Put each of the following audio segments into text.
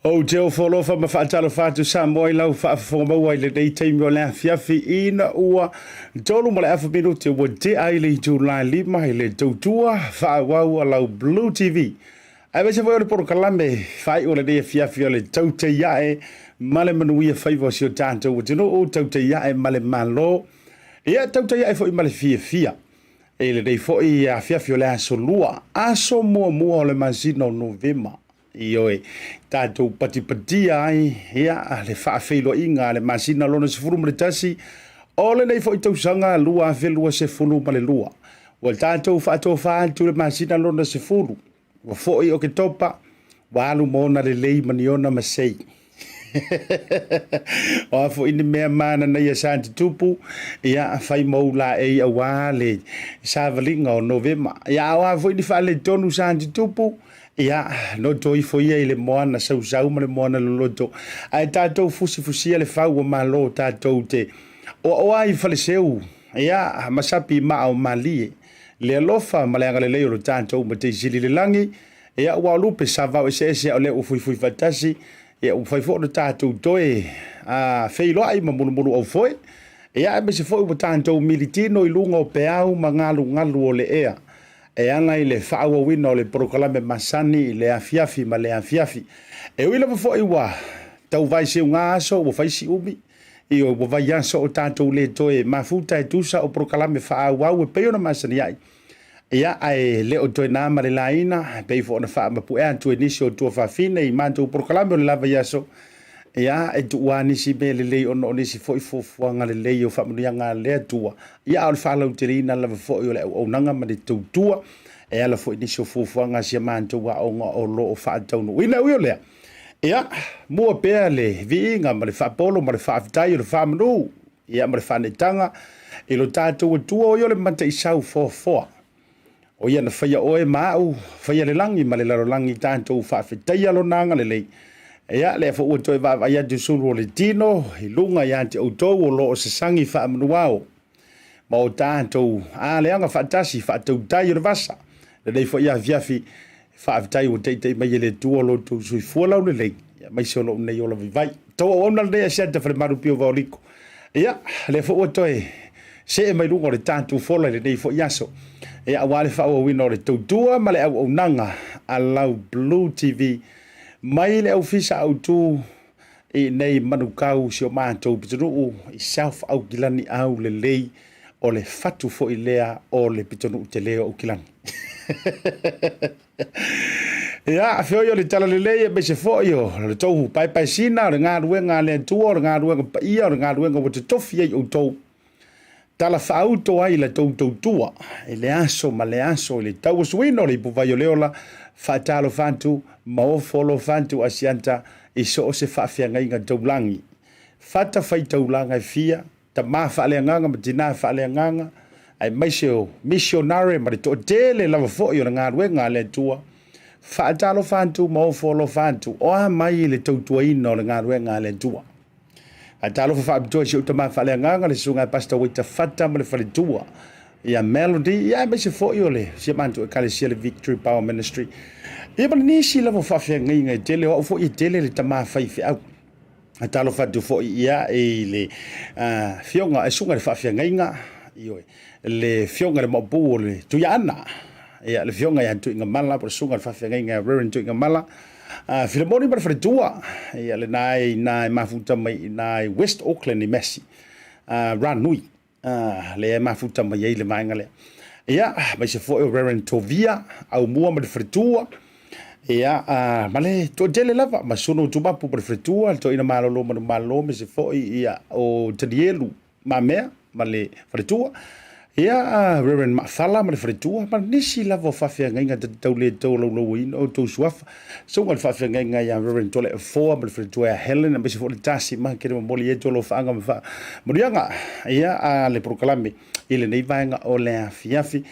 Ou te ofo alofa ma faatalofa atu Samoa i lau faafofoga maua i lenei taimi o le afiafi ina ua 3 ma le afa minute ua tea i le itula e 5 i le tautua faaauau a lau Blue TV. Aemaise foi o le polokalame faaiu o lenei afiafi o le Tautai Ae ma le Manuia Faiva o si o tatou atunuu, tautai ae ma le Malo, ia tautai ae foi ma le fiafia. I lenei foi afiafi o le aso Lua, aso muamua o le masina o Novema, ioe, tatou patipatia ai ia le faafeiloaiga a le masina lona 11 o lenei foi tausaga 2022. Ua tatou faatofa atu le masina lona 10, ua foi o Ketopa, ua alu ma ona lelei ma ni ona masei. O a foi ni mea mananaia sa tutupu, ia fai mau laei aua le savaliga o Novema. Ia o a foi ni faaletonu sa tutupu, ia noto ifo ia i le moana sausau ma le moana loloto. Ae tatou fusifusia le fau o malo tatou te oaoa ai i faleseu, ia ma sapi maa o malie. Le alofa ma le agalelei o lo tatou Mataisili i le lagi, ia ua o lupe sa vao eseese a o lea ua fuifui faatasi, ia ua fai foi ona tatou toe feiloai ma mulumulu aufoe, ia aemaise foi ua tatou militino i luga o peau ma galugalu o le ea, e ala i le faaauauina o le polokalame masani i le afiafi ma le afiafi. E ui lava foi ua tau vaeseuga aso ua fai si umi, ioe, ua vaiaso o tatou le toe mafuta e tusa o polokalame faaauau e pei ona masani ai, ia, ae le o toe na ma le laina, e pei foi ona faamapu'e atu e nisi o tuafafine i matou polokalame o le la vaiaso, ia, e tuua nisi mea lelei ona o nisi foi fuafuaga lelei o faamanuiaga a le Atua, ia, a o le faalauteleina lava foi o le auaunaga ma le tautua e ala foi i nisi o fuafuaga a si a matou aoga o lo o faataunuuina. E ui o lea, ia, mua pea le viiga ma le faapolo ma le faafetai o le faamanu, ia ma le faaneetaga i lo tatou Atua o ia o le mataisau foafoa. O ia na faia oe ma au, faia le lagi ma le lalolagi, tatou faafetaia lona agalelei. Ia, lea foi ua toe vaavaai atu sulu o le tino i luga ia te outou o lo o sasagi faamanuao ma o tatou aleaga faatasi faatautai o le vasa. Lenei foi afiafi, faafetai ua taita'i mai e le Atua lo outou soifua laulelei, aemaise o lou nei ola vaivai. Tou auauna lenei Asiata Falemalu Pio Vaoliko. Ia, lea foi ua toe see mai luga o le tatou fola i lenei foi aso. Ia, aua le faaauauina o le tautua ma le auaunaga a lau Blue TV mai le Ofisa Autu i nei Manukau si o matou pitonuu i South Aukilani aulelei o le fatu foi lea o le pitonuu tele o Aukilani. Ia, feoi o le talalelei aemaise foi o le tou paepaesina o le galuega a le Atua, o le galuega paia, o le galuega ua totofi ai outou, tala faauto ai la tou tautua i le aso ma le aso i le tauasuina o le ipuvai o le ola, faatalofa atu ma ofo alofa atu Asiata i so o se faafeagaiga taulagi, fatafaitaulaga e fia, tama faaleagaga ma tinā faaleagaga, aemaise o misionare ma le toatele lava foi o le galuega a le Atua, faatalofa atu ma ofo alofa atu, o a mai i le tautuaina o le galuega a le Atua. Faatalofa faapitoa i si ou tama faaleagaga, le susuga ia Pastor Waita Fata ma le faletua ia Melody, ia aemaise foi o le si a matou ekalesia le Victory Power Ministry. Ia ma nisi lava o faafeagaiga e tele, o au foi e tele le tama faifeau. Talofa atu foi ia i le fioga e suga le faafeagaiga, ioe, le fioga le maopu o le Tuiaana, ia le fioga ia Tuigamala, po le suga le faafeagaiga ia Reverend Tuigamala, Filemoni ma le faletua, ia lena e ina e mafuta mai ina i West Auckland i Massey, Ranui. Lea e mafuta mai ai le vaega lea. Ia, aemaise foi o Reverend Tovia, Aumua ma le faletua, ia, ma le toatele lava, ma Sunu Tumapu ma le faletua, le toeaina malolo manumalo, aemaise foi ia, o Tanielu Mamea ma le faletua, ia, Reverend Maafala ma le faletua, ma nisi lava o faafeagaiga ta te tau le tolaulauina o outou suafa. Susuga i le faafeagaiga ia Reverend Toleafoa ma le faletua ia Helen, aemaise foi le Tasi Makere momoli atu alofaaga ma faamanuiaga ia a le polokalame i lenei vaega o le afiafi.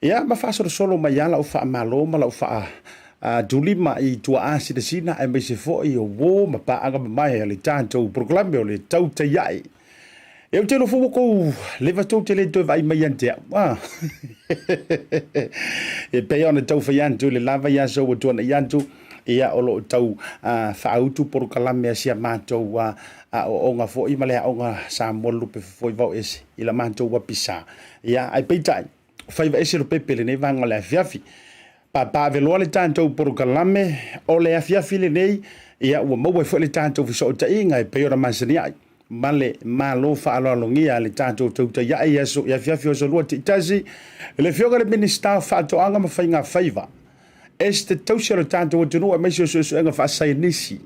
Ia ma faasolosolo mai lava lau faamalo ma lau faa tulima i tuaa sinasina aemaise foi o uo ma paaga mamae a le tatou polokalame o le Tautai Ae. E ou te iloa foi ua tou leva tou te le toe vaai mai ia te au. Ah. E pei ona tau fai atu i le la vaiaso ua tuanai atu. Ia, o lo o tau faaautu polokalame a si a matou aoaoga foi ma le aoga Samoa Lupe Fofo i Vaoese i la matou apisa. Ia, ae peitai, faiva ese Lopepe i lenei vaega o le afiafi. Papaaveloa le tatou polokalame o le afiafi lenei, ia ua maua ai foi le tatou fesootaiga e pei ona masani ai ma le Malo faaaloalogia a le tatou tautai ae i aso i afiafi o aso Lua taitasi i le Afioga i le Minisita o Faatoaga ma Faiga Faiva, Esetete Tausi a lo tatou atunuu aemaise o suesuega faasaienisi,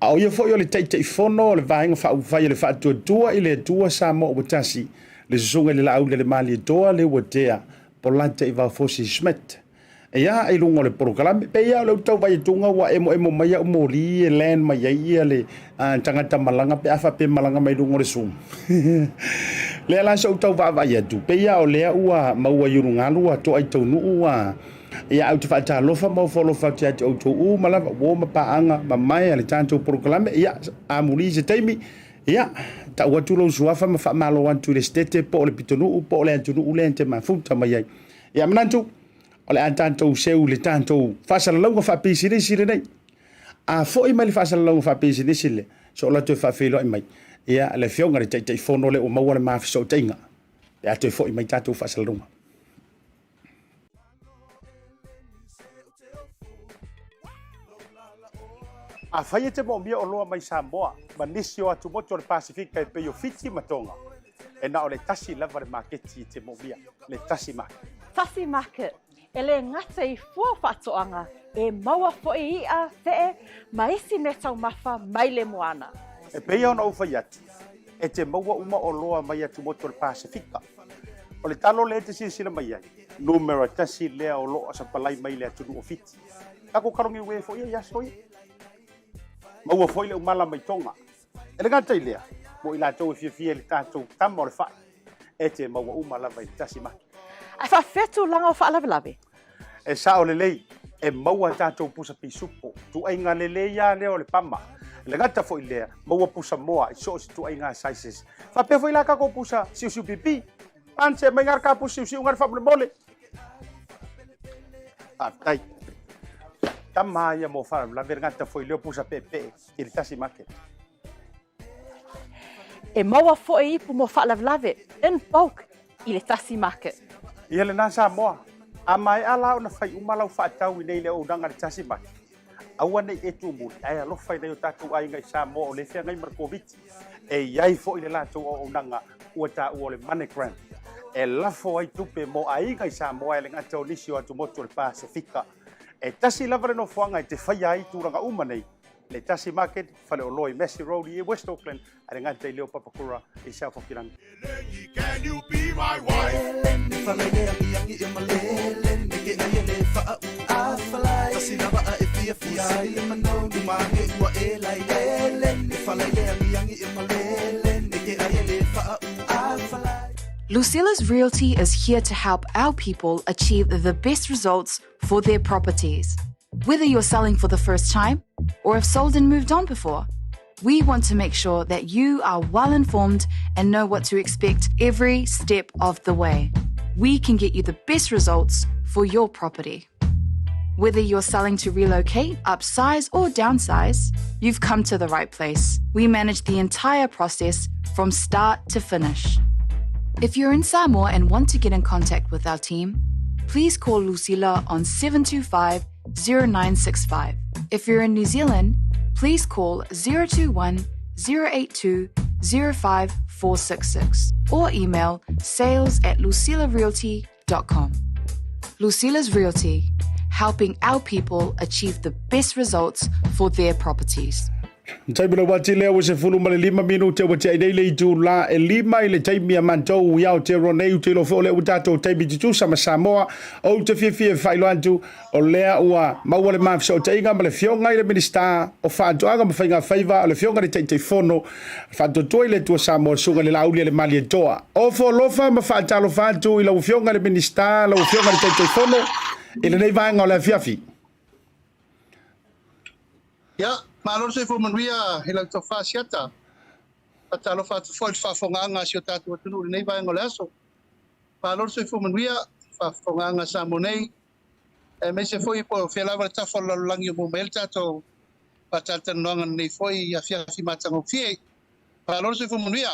a o ia foi o le Taitaifono o le Vaega Faaupufai a le Faatuatua i le Atua Samoa ua Tasi, le Susuga i le Laaulialemalietoa Leuatea Polataivao Fosi Schmidt. Ia, i luga o le polokalame, pei lava o lea ou te tau vaai atuga ua emoemo mai au moli e land mai ai ia le tagata malaga pe a faapea e malaga mai luga o le Zoom. Lea la sa ou tau vaavaai atu, pei lava o lea ua maua i ulugalu ua toai taunuu ua. Ia, ae ou te faatalofa ma ofo alofa atu ia te outou uma lava, uo ma paaga mamae a le tatou polokalame. Ia, amuli i se taimi, ia, tau atu lou suafa ma faamalo atu i le Setete po o le pitonuu po o le atunuu lea e te mafuta mai ai. Ia, manatu, o le a tatou seu i le tatou faasalalauga faapisinisi lenei. A foi mai le faasalalauga faapisinisi lea, se o latou e faafeiloai mai, ia, le Afioga i le Taitaifono lea ua maua le ma fesootaiga, pe a toe foi mai tatou faasalalauga. Afai e te moomia oloa mai Samoa ma nisi o atumotu o le Pasefika e pei o Fiti ma Tonga, e na o le tasi lava le maketi e te moomia, le Tasi Market. Tasi Market, e le gata i fua faatoaga, e maua foi i'a, fe'e, ma isi meataumafa mai le moana. E pei ona ou fai atu, e te maua uma oloa mai atumotu o le Pasefika. O le talo lea e te silasila mai ai, numera tasi lea o lo o sapalai mai le atunuu o Fiti. Tatou kalogiue foi ia i aso ia. Maua foi le umala mai Tonga. E le gata i lea, mo i latou e fiafia i le tatou tama o le fai, e te maua uma lava i le tasi maki. Ae faafefea tulaga o faalavelave? E sao lelei, e maua tatou pusa pisupo, tuaiga lelei lava lea o le pama. E le gata foi i lea, maua pusa moa i so o se tuaiga sizes. Faapea foi la tatou pusa siusiu pipi. Panse mai ngā ka pusa siusiu ngā faamolemole. Faafetai. Tama ia mo faalavelave le gata foi lea o pusa peepee i le tasi market. E maua foi ipu mo faalavelave in bulk i le tasi market. Ia lena Samoa, a maea la ona fai uma lau faatau i nei le auaunaga i le tasi market, aua nei e tumuli ae alofa i nai o tatou aiga i Samoa o lea e feagai ma le Koviti. E i ai foi le latou auaunaga ua taua o le MoneyGram e lafo ai tupe mo aiga i Samoa e le gata o nisi o atumotu o le Pasefika. E tasi lava le nofoaga e te faia ai tulaga uma nei, le Tasi Market, faleoloa i Massey Road i West Auckland, a le gata i lea o Papakura i South Hokilangi. Lucilla's Realty is here to help our people achieve the best results for their properties. Whether you're selling for the first time or have sold and moved on before, we want to make sure that you are well informed and know what to expect every step of the way. We can get you the best results for your property. Whether you're selling to relocate, upsize, or downsize, you've come to the right place. We manage the entire process from start to finish. If you're in Samoa and want to get in contact with our team, please call Lucila on 725 0965. If you're in New Zealand, please call 021 082 05466 or email sales at lucilarealty.com. Lucila's Realty, helping our people achieve the best results for their properties. Taimi lau ati lea ua 15 minute ua tiai nei le itula e lima i le taimi a matou i Aotearoa nei. Ou te iloa foi o lea ua tatou taimi tutusa ma Samoa. Ou te fiafia e faailoa atu o lea ua maua le ma fesootaiga ma le Afioga i le Minisita o Faatoaga ma Faiga Faiva, o le Afioga i le Taitaifono Faatuatua i le Atua Samoa, Susuga i le Laauli a le Malietoa. Ofo alofa ma faatalofa atu i lau Afioga i le Minisita, lau Afioga i le Taitaifono i lenei vaega o le afiafi. Ia, malo le soifua manuia i lau tofa Siata. Faatalofa atu foi i le faafofogaaga a si o tatou atunuu i lenei vaega o le aso. Malo le soifua manuia, faafofogaaga a Samoa nei. Aemaise foi po o fea lava le tafa o le lalolagi o maua mai ai le tatou faatalatalanoaga lenei foi afiafi matagofie. Malo le soifua manuia.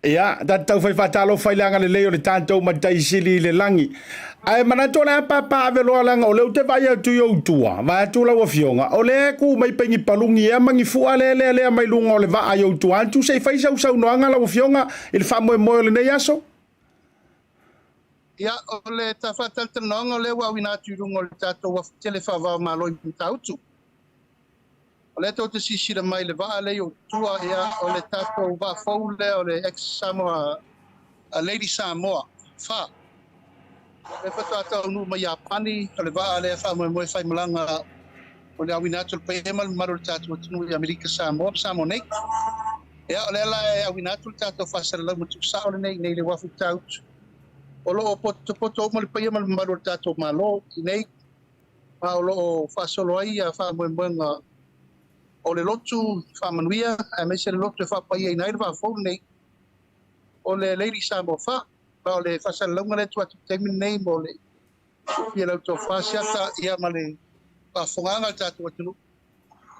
Ia, tatou taufai faatalofa i le agalelei o le tatou Matai Sili i le lagi. Ae manatu o le a papaaveloa leaga o lea ou te vaai atu i ou tua, vaeatu lau Afioga, o lea e ku mai pei ni paluni ea ma ni fua lea e lealea mai luga o le vaa i ou tua atu. Se i fai sau saunoaga lau Afioga i le faamoemoe o lenei aso. Ia, o le ta faatalatalanoaga o lea ua auina atu i luga o le tatou uafu tele faava o Malo i Matautu. O lea tou te silasila mai i le vaa lea i ou tua, ia, o le tatou vaa fou lea o le ex-Samoa, Lady Samoa 4. O lea faatoa taunuu mai Iapani, o le vaa lea e faamoemoe faimalaga o le auina atu o le paia ma le mamalu o le tatou atunuu i Amerika Samoa ma Samoa nei. Ia, o lea la e auina atu le tatou faasalalau ma tuusao lenei i inei i le uafu i Matautu. O lo o potopoto uma le paia ma le mamalu o le tatou Malo i inei. ma o lo o faasolo ai faamoemoega o le lotu faamanuia aemaise le lotu e faapaiaina ai le vaa fou lenei o le Lady Samoa 4. Ma o le faasalalauga lea e tuu atu i le taimi lenei mo le silafia e lau tofa Asiata ia ma le faafofogaaga a le tatou atunuu,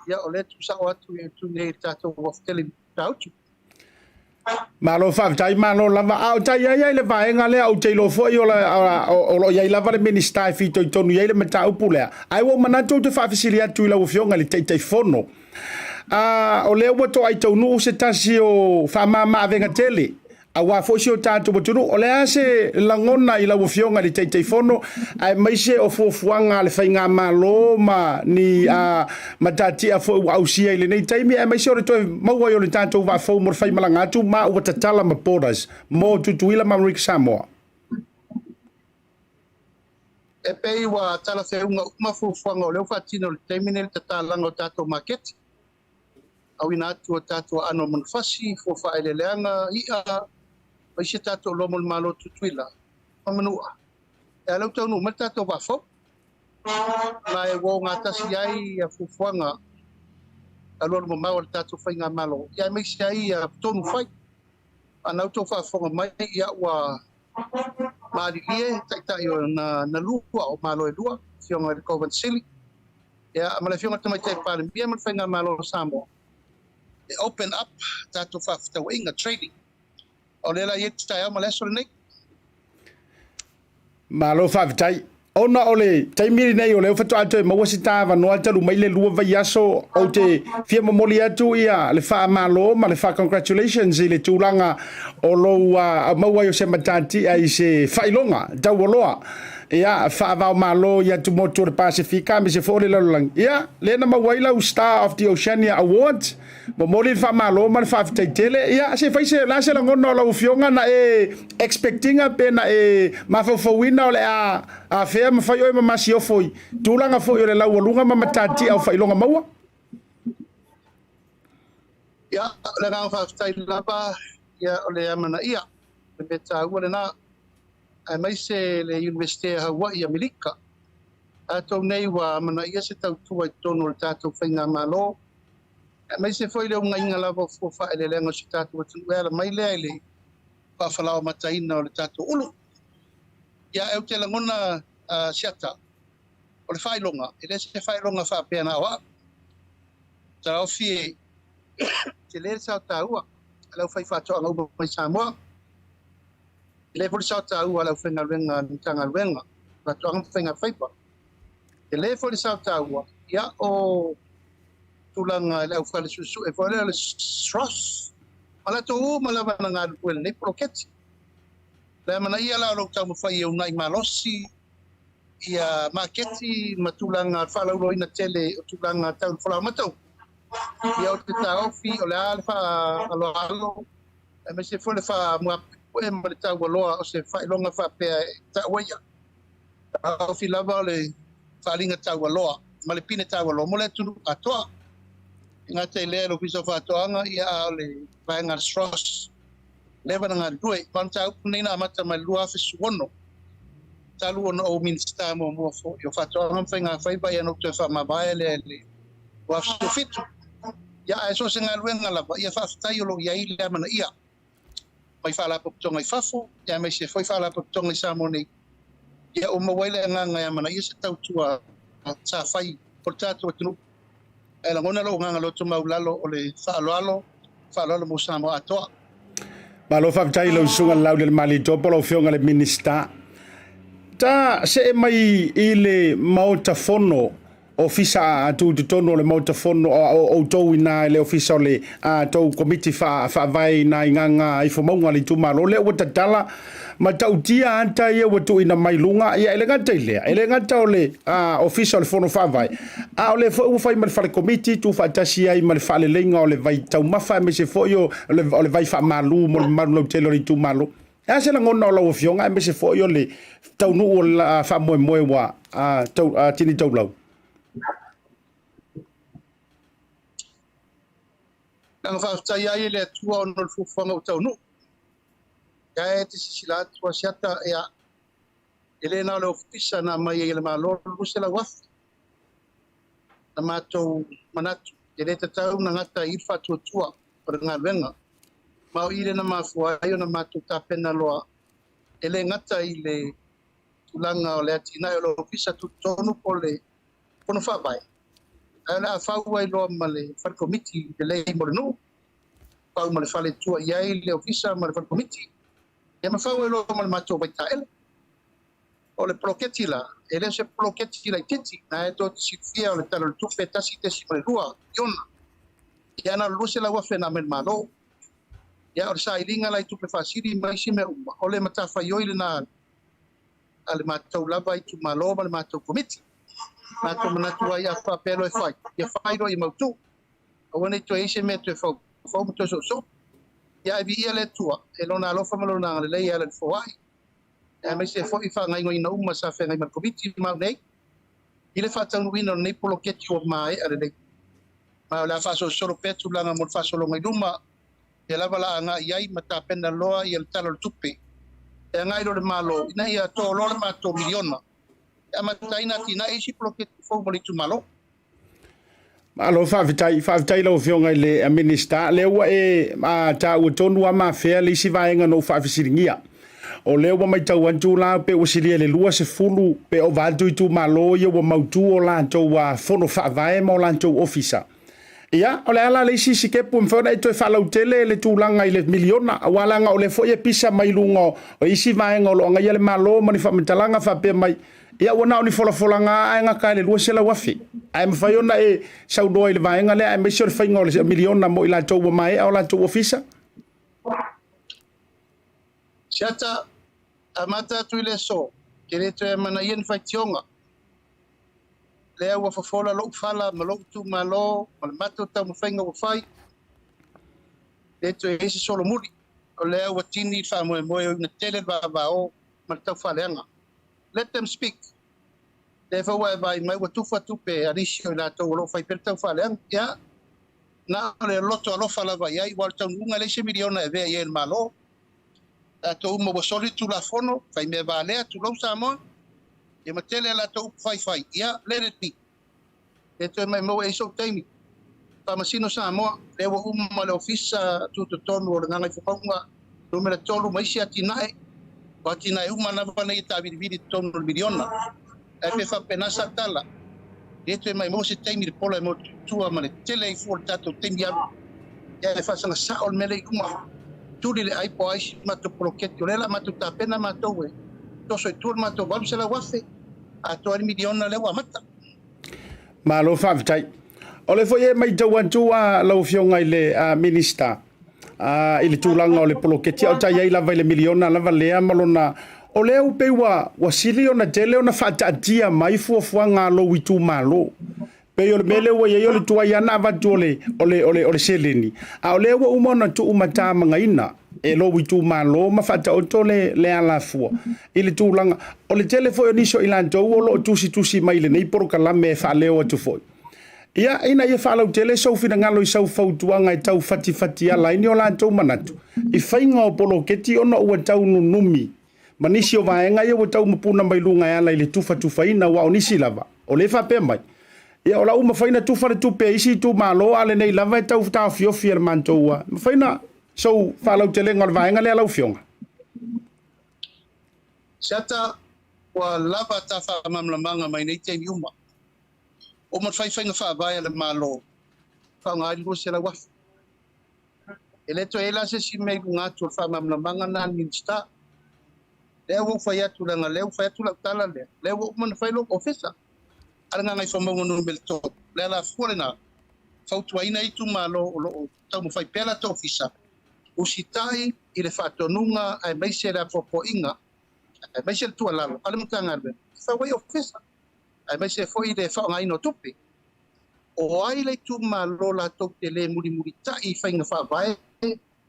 ia o lea e tuusao atu i nei i le tatou uafu tele i Matautu. Malo faafetai, malo lava. A o ta i ai ai le vaega lea, ou te iloa foi o lo o i ai lava le Minisita e fitoitonu i ai le mataupu lea. Ae ua ou manatu ou te faafesili atu i lau Afioga i le Taitaifono. A, o lea ua toai taunuu se tasi o faamama-avega tele aua foi si o tatou atunuu. O le a se lagona i lau Afioga i le Taitaifono, aemaise o fuafuaga a le Faigamalo ma ni matatia foi ua ausia i lenei taimi, aemaise o le toe maua ai o le tatou vaa fou mo le faimalaga atu ma ua tatala ma borders mo Tutuila ma Amerika Samoa? E pei ua talafeuga uma fuafuaga o lea ua faatino i le taimi lenei le tatalaga o tatou maketi. Auina atu o tatou aano o manufasi, fua faaeleeleaga, i'a, ma isi a tatou oloa mo le Malo o Tutuila ma Manua. E ala ua taunuu mai le tatou vaa fou, ma e ua ogatasi ai fuafuaga alualumamao a le tatou Faigamalo, ia aemaise ai tonu fai. A na outou faafofoga mai, ia ua malilie Taitai o na lua o Malo e lua, Afioga i le Kovana Sili, ia, ma le Afioga i le Tamaitai Palemia ma le Faigamalo o Samoa, e open up tatou faafetauaiga, trading. O lea la e i ai le taeao ma le aso lenei. Malo faafetai. Ona o le taimi lenei o lea faatoa toe maua se ta avanoa talu mai le 2 vaiaso, ou te fia momoli atu ia le faamalo ma le faa-congratulations i le tulaga o lou maua ai o se matatia i se faailoga taualoa ia faava-o-Malo i atumotu o le Pasefika aemaise foi o le lalolagi. Ia, lea na maua ai lau Star of the Oceania Award. Momoli le faamalo ma le faafetai tele. Ia, se fai se, la se lagona o lau Afioga na e expect ina pe na e mafaufauina o le a afea ma fai oe ma masiofo i tulaga foi o le laualuga ma matatia o faailoga maua? Ia, o le agaga faafetai lava, ia, o le amanaia, o le mea taua lena, aemaise le Iunivesite a Hawaii i Amerika. Tatou nei ua amanaia se tautua i totonu o le tatou Faigamalo, aemaise foi le ugaiga lava o fua faaeleeleaga o si o tatou atunuu e ala mai lea i le faafalaoamataina o le tatou ulu. Ia, ou te lagona, Siata, o le faailoga, e le se faailoga faapea na o au. Taofi e tele le sao taua a le aufaifaatoaga uma mai Samoa. Tele foi le sao taua a le aufaigaluega a le Matagaluega o Faatoaga ma Faiga Faiva. Tele foi le sao taua, ia, o tulaga i le aufale suesue foi lea o le SROS, ma latou uma lava na galulue i lenei poloketi. O le amanaia la o lou taumafai e uunai malosi ia maketi ma tulaga faalauiloaina tele o tulaga tau le falaoamata, ia ou te taofi o le a le faaaloalo aemaise foi le faamuapue ma le taualoa o se faailoga faapea e taua ia. Taofi lava o le faaaliga taualoa ma le pine taualoa mo le atunuu atoa. E gata i lea i le Ofisa o Faatoaga, ia a o le vaega a le SROS leva na galulue. Ma o le mataupu lenei na amata mai le 2016, talu ona ou Minisita muamua foi o Faatoaga ma Faiga Faiva, ia na ou toe faamavae lea i le 2017. Ia ae so o se galuega lava, ia faafetai o lo o i ai le amanaia mai faalapotopotoga i fafo, ia aemaise foi faalapotopotoga i Samoa nei. Ia ua maua ai le agaga e amanaia se tautua sa fai o le tatou atunuu. Ae lagona lou agaga loto maualalo o le faaaloalo, faaaloalo mo Samoa atoa. Malo faafetai i lau susuga Laaulialemalietoa po o lau Afioga i le Minisita. Ta see mai i le Maota Fono, Ofisa a tu totonu o le Maota Fono o outou ina i le Ofisa o le a tou Komiti Faavae ina i Gagaifomauga le itumalo lea ua tatala ma tautia ata ia ua tuuina mai luga. Ia e le gata i lea, e le gata o le Ofisa o le Fono Faavae, a o lea foi ua fai ma le fale komiti tuufaatasi ai ma le faaleleiga o le vai taumafa aemaise foi o le vai faamalu mo le mamalu lautele o le itumalo. E a se lagona o lau Afioga aemaise foi o le taunuu o le faamoemoe ua tini taulau? Leaga faafetai ai i le Atua ona o le fuafuaga ua taunuu. Ia e te sisila atu Asiata, ia, e le na o le ofisa na aumai ai e le Malo le 200,000. Na matou manatu, e le tatau ona gata ai i le faatuatua o le galuega. Ma o i lea na mafua ai ona matou tapena loa, e le gata i le tulaga o le atinae o le ofisa tutotonu po o le Fono Faavae, ae o le a fau ai loa ma le fale komiti lelei mo le nuu, fau ma le fale e tua i ai le ofisa ma le fale komiti, ia ma fau ai loa ma le matou vaitaele. O le poloketi la, e le o se poloketi laitiiti, na e tou te silafia o le Tala o le Tupe 1.2 miliona. Ia na o le 200,000 na aumai le Malo. Ia o le sailiga la i tupe faasili ma isi mea uma, o le matafaioi lena a le matou lava itumalo ma le matou komiti. Matou manatu ai a faapea loa e fai, ia fai loa ia mautu. Aua ne i toe i ai se mea toe faufau ma toe soosoo. Ia ae viia le Atua e Lona alofa ma Lona agalelei e ala i le foai, aemaise foi faagaoioiga uma sa feagai ma le Komiti ma au nei i le faataunuuina o lenei poloketi ua maea lelei. Ma o le a faasolosolo pea tulaga mo le faasologa i luma, lea lava la agai i ai ma tapena loa ia le Tala o le Tupe e agai loa le Malo ina ia toloa le matou miliona e amata ai ona atinae isi poloketi fou mo le itumalo. Malo faafetai, faafetai i lau Afioga i le Minisita. Lea ua e taua tonu lava ma afea le isi vaega na ou faafesiligia. O lea ua matau atu la pe ua silia i le 20 pe ova atu itumalo ia ua mautu o latou fono faavae ma o latou ofisa. Ia, o le a la le isi sikepu e mafai ona e toe faalautele le tulaga i le miliona, aua leaga o lea foi e pisa mai luga o isi vaega o lo o agaia le Malo ma ni faamatalaga faapea mai, ia ua na o ni folafolaga lava ae gata i le 200,000. Ae mafai ona e saunoa i le vaega lea aemaise o le faiga o le miliona mo i latou ua maea o latou ofisa? Siata, amata atu i le aso, e le toe amanaia ni faitioga. Lea ua fofola lou fala ma lou itumalo ma le matou taumafaiga ua fai, le toe i ai se solomuli. O lea ua tini le faamoemoe o iuga tele le vavao ma le taufaaleaga. Let them speak. Lea foi ua e vaai mai ua tufa tupe a nisi o i latou o lo o fai pea le taufaaleaga. Ia, na o le loto alofa lava i ai, aua o le taunuuga e leai se miliona e avea i ai e le Malo. Tatou uma ua soli le Tulafono, fai mea valea, tulou Samoa, ia ma tele a latou upu faifai, ia, let it be. Le toe maumau e ai sou taimi. Faamasino Samoa, lea ua uma le Ofisa Tutotonu o le Gagaifomauga Numera 3 ma isi atinae, o atinae uma lava nei e taavilivili i totonu o le miliona. Ae pe faapena sa tala, le toe maumau se taimi i le pola e motu i tua ma le tele ai fua o le tatou taimi alu. Ia e faasaga sao le mea lea i luma, tuli le ai po o a isi matou poloketi, o lea o le a matou tapena matou e toso i tua le matou 800,000 atoa ai le miliona lea ua amata. Malo faafetai. O lea foi e matau atu lau Afioga i le Minisita i le tulaga o le poloketi, a o tai ai lava i le miliona lava lea ma lona... O lea ua pei ua sili ona tele ona faataatia mai fuafuaga a lou itumalo. Pei o le mea lea ua i ai o le tuai lava ona avatu o le seleni, a o lea ua uma ona tuumatamagaina e lou itumalo ma faataoto le alafua i le tulaga. O le tele foi o nisi o i latou o lo o tusitusi mai i lenei polokalame e faaleo atu foi. Ia, ina ia faalautele sou finagalo i sau fautuaga e tau fatifatiala ai ni o latou manatu i faiga o poloketi ona ua tau nunumi ma nisi o vaega ia ua tau mapuna mai luga e ala i le tufatufaina, aua o nisi lava o lea e faapea mai, ia o la ua mafai ona tufa le tupe a isi itumalo, a lenei lava e tau taofiofi e le matou. Mafai ona sou faalautelega o le vaega lea lau Afioga? Siata, Ua lava ta faamalamalamaga mai nei taimi uma. Uma ona fai faiga faavae a le Malo, faaaoga ai le $200,000. E le toe i ai la se isi mea i luga atu o le faamalamalamaga lena a le Minisita. Lea ua ou fai atu leaga o lea ua fai atu lau tala lea, lea ua uma ona fai lou ofisa a le Gagaifomauga Nu.3. O le alafua lena, fautuaina ai itumalo o lo o taumafai pea latou ofisa, usitai i le faatonuga aemaise le apoapoaiga aemaise le tuualalo a le Matagaluega e fau ai ofisa, aemaise foi le faaaogaina o tupe. O ai le itumalo latou te le mulimulitai i faiga faavae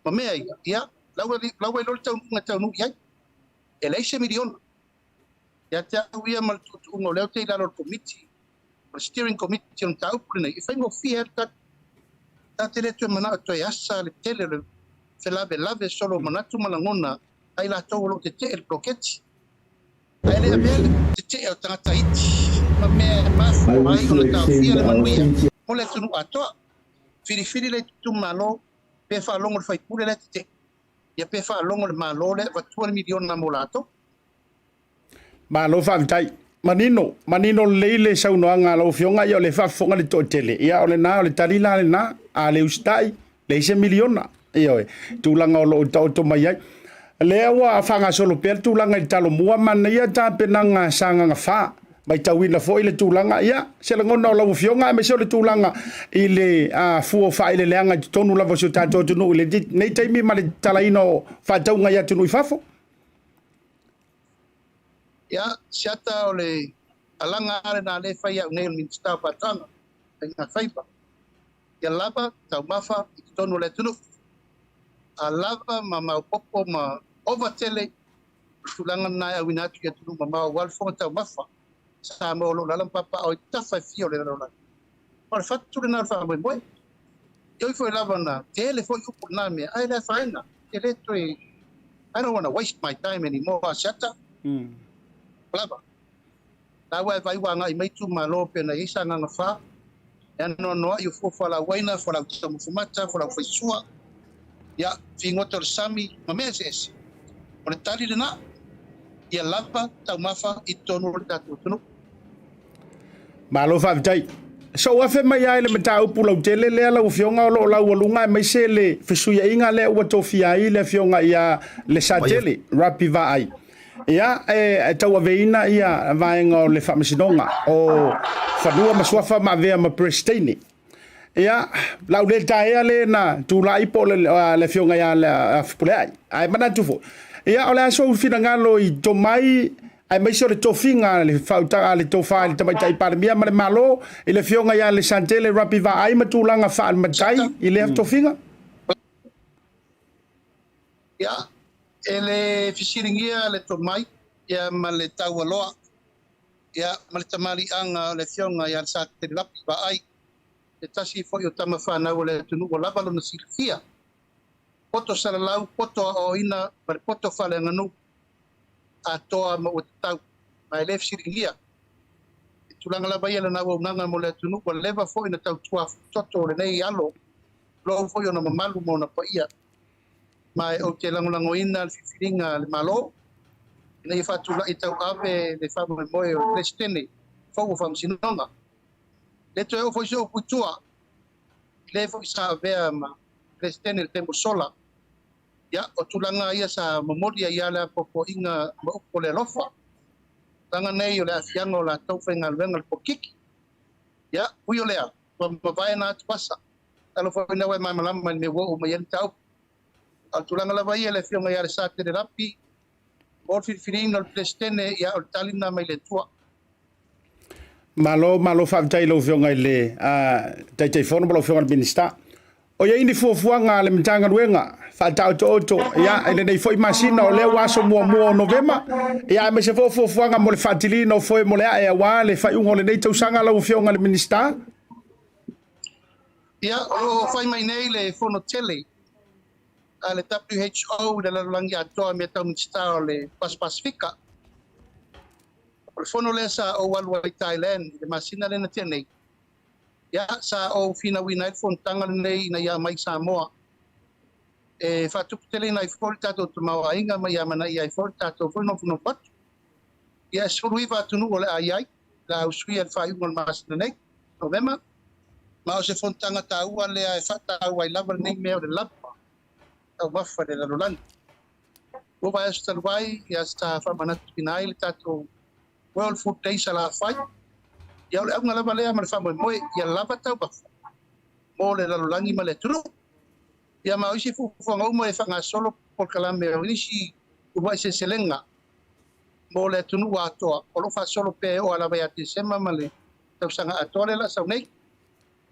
ma mea ia, ia, la ua iloa le taunuuga e taunuu i ai. E leai se miliona. Ia te au ia ma le tuutuuga o lea ou te i lalo o le Komiti, o le Steering Committee o le mataupu lenei, e faigofie lava le tali. Ta te le toe manao e toe asa le tele o le felavelave solo o manatu ma lagona a i latou o lo o tetee i le poloketi. Ae le avea le tetee o tagata iti ma mea e mafua ai ona taofia le manuia mo le atunuu atoa. Filifili le itumalo pe faalogo le faipule lea tetee, ia pe faalogo le Malo lea e avatua le miliona mo latou. Malo faafetai. Manino, manino lelei le saunoaga a lau Afioga, ia o lea e faafofoga le toatele, ia o lena, o le tali la lena, a le usitai, leai se miliona, ioe, tulaga o lo o taoto mai ai. Lea ua faagasolo pea le tulaga i le Talomua, manaia tapenaga Sagaga 4, matauina foi le tulaga, ia, se lagona o lau Afioga aemaise o le tulaga i le fua o faaeleeleaga i totonu lava o si o tatou atunuu i lenei taimi ma le tatalaina o faatauga i atunuu i fafo. Ia, Siata, o le alaga lava lena lea e fai au nei o le Minisita o Faatoaga, Faiga Faiva. Ia lava taumafa i totonu o le atunuu. A lava ma maopoopo ma ova tele, o le tulaga lena e auina atu i atunuu mamao aua le fofoga taumafa. Samoa o lo o alaala ma papaaao i tafa e fia o le lalolagi. O le fatu lena o le faamoemoe. E ui foi lava na tele foi upu i lena mea, ae le afaina. E le toe, I don't want to waste my time anymore, Asiata. Lava. La ua e vaai ua agai mai itumalo pei ona i ai Sagaga 4, e anoanoai o fua fualaauaina, fualaau taumafa mata, fualaau faisua, ia, figota o le sami, ma mea eseese. O le tali lena, ia lava taumafa i totonu o le tatou atunuu. Malo faafetai. Sou afe mai lava i le mataupu lautele lea lau Afioga o lo o laualuga aemaise le fesuiaiga lea ua tofia ai le Afioga ia Lesatele Rapi Vaai. Ia, e tauaveina ia vaega o le Faamasinoga o Fanua ma Suafa ma avea ma Peresitene. Ia, la u le taea le na tulai po o le Afioga ia Fepuleai. Ae manatu foi, ia o le a sou finagalo i tomai aemaise o le tofiga le faautaga a le tofa i le Tamaitai Palemia ma le Malo i le Afioga ia Lesantele Rapi Vaai ma tulaga faale-matai i lea tofiga? Ia, e le fesiligia le tomai ia ma le taualoa ia ma le tamaliiaga o le Afioga ia Lesantele Lapi Vaai, se tasi foi o tama fanau o le atunuu ua lava lona silafia, poto salalau, poto aoaoina ma le poto faaleaganuu atoa ma ua tatau, ma e le fesiligia. I tulaga lava ia lana auaunaga mo le atunuu ua leva foi ona tautua afutoto o lenei alo, tulou foi ona mamalu ma ona paia. Ma e ou te lagolagoina le filifiliga a le Malo ina ia faatulai e tauave le faamoemoe o le Peresetene fou o Faamasinoga. E le toe oo foi se upu i tua i le foi sa avea ma Peresetene i le taimi ua sola. Ia, o tulaga ia sa momoli ai lava le apoapoaiga ma upu o le alofa, tulaga nei o le aafiaga o latou faigaluega i le polokiki. Ia, ui o lea, ua mavae na atu asa. Talofa ina ua e malamalama i le mea ua oo mai ai le mataupu. A o le tulaga lava ia i le Afioga ia Lesatele Lapi, mo le filifiliina o le Peresetene, ia o le tali lena mai le Atua. Malo, malo faafetai i lau Afioga i le Taitaifono ma lau Afioga i le Minisita. O i ai ni fuafuaga a le Matagaluega faataotooto ia, i lenei foi masina o lea ua aso muamua o Novema, ia, aemaise foi o fuafuaga mo le faatiliina o foe mo le ae aua le faaiuga o lenei tausaga lau Afioga i le Minisita? Ia, o lo o fai mai nei le fono tele a le WHO i le lalolagi atoa i mea tau Minisita o le Pasipasifika. O le fono lea sa ou alu ai i Thailand i le masina lea na tea nei, ia, sa ou finauina ai le fonotaga lenei ina ia aumai i Samoa e faatuputeleina ai foi le tatou tamaoaiga ma ia amanaia ai foi le tatou foi nofonofo atu. Ia, e 19 atunuu o le a i ai, o le a usuia i le faaiuga o le masina nei, Novema, ma o se fonotaga taua lea e faataua ai lava lenei mea o le lava taumafa i le lalolagi. Ua vaiaso talu ai, ia, sa faamanatuina ai le tatou World Food Day Salafai. Ia, o le auga lava lea ma le faamoemoe, ia lava taumafa mo le lalolagi ma le atunuu. Ia, ma o isi fuafuaga uma e faagasolo polokalame o isi uluai seleselega mo le atunuu atoa o lo o faasolo pea e oo lava ia Tesema ma le tausaga atoa lea o le a sau nei.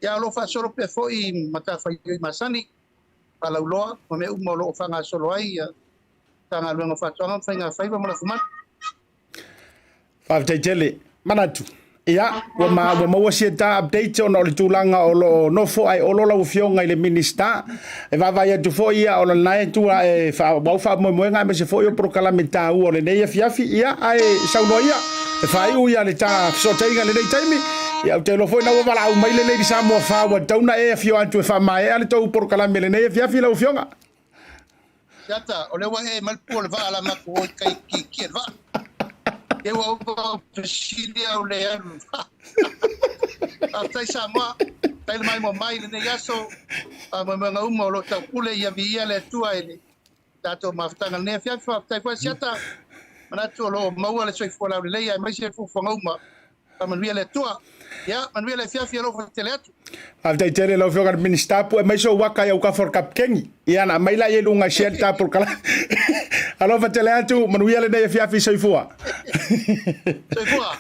Ia, o lo o faasolo pea foi matafaioi masani, faalauloa ma mea uma o lo o faagasolo ai ia Matagaluega o Faatoaga ma Faigafaiva ma Lafumanu. Faafetai tele. Manatu. Ia, ua, ma, ua maua sia ta update ona o le tulaga o lo o nofo ai olo lau afioga i le Minista. E vaavaai atu foi ia o lena e tua e wha, wau whaamoemoega aemaise foi o polokalame taua o lenei afiafi. Ia, ae saunoa ia, e whaiu ia le ta fesootaiga i lenei taimi. Ia, ou te iloa foi na ua valaau mai le Lady Samoa 4 ua tatau ona e afio atu e faamaea le tou polokalame i lenei afiafi lau afioga. Siata, o lea ua e mai le pua o le vaa la matou o i kai kiekie le vaa. Ia ua ova ou fesili au le alu le vaa. Faafetai Samoa, faafetai le maimoa mai i lenei aso, faamoemoega uma o lo o taupule ia viia le Atua i le tatou mafutaga i lenei afiafi. Faafetai foi Siata, manatu o lo o maua le soifua laulelei aemaise fuafuaga uma. Faamanuia le Atua. Ia, manuia le afiafi, alofa tele atu. Faafetai tele lau Afioga i le Minisita, pue mai sou aka i autafa o le Kapiteni. Ia, na aumai laia i luga e share le ta polokalame. Alofa tele atu, manuia lenei afiafi, soifua. Soifua.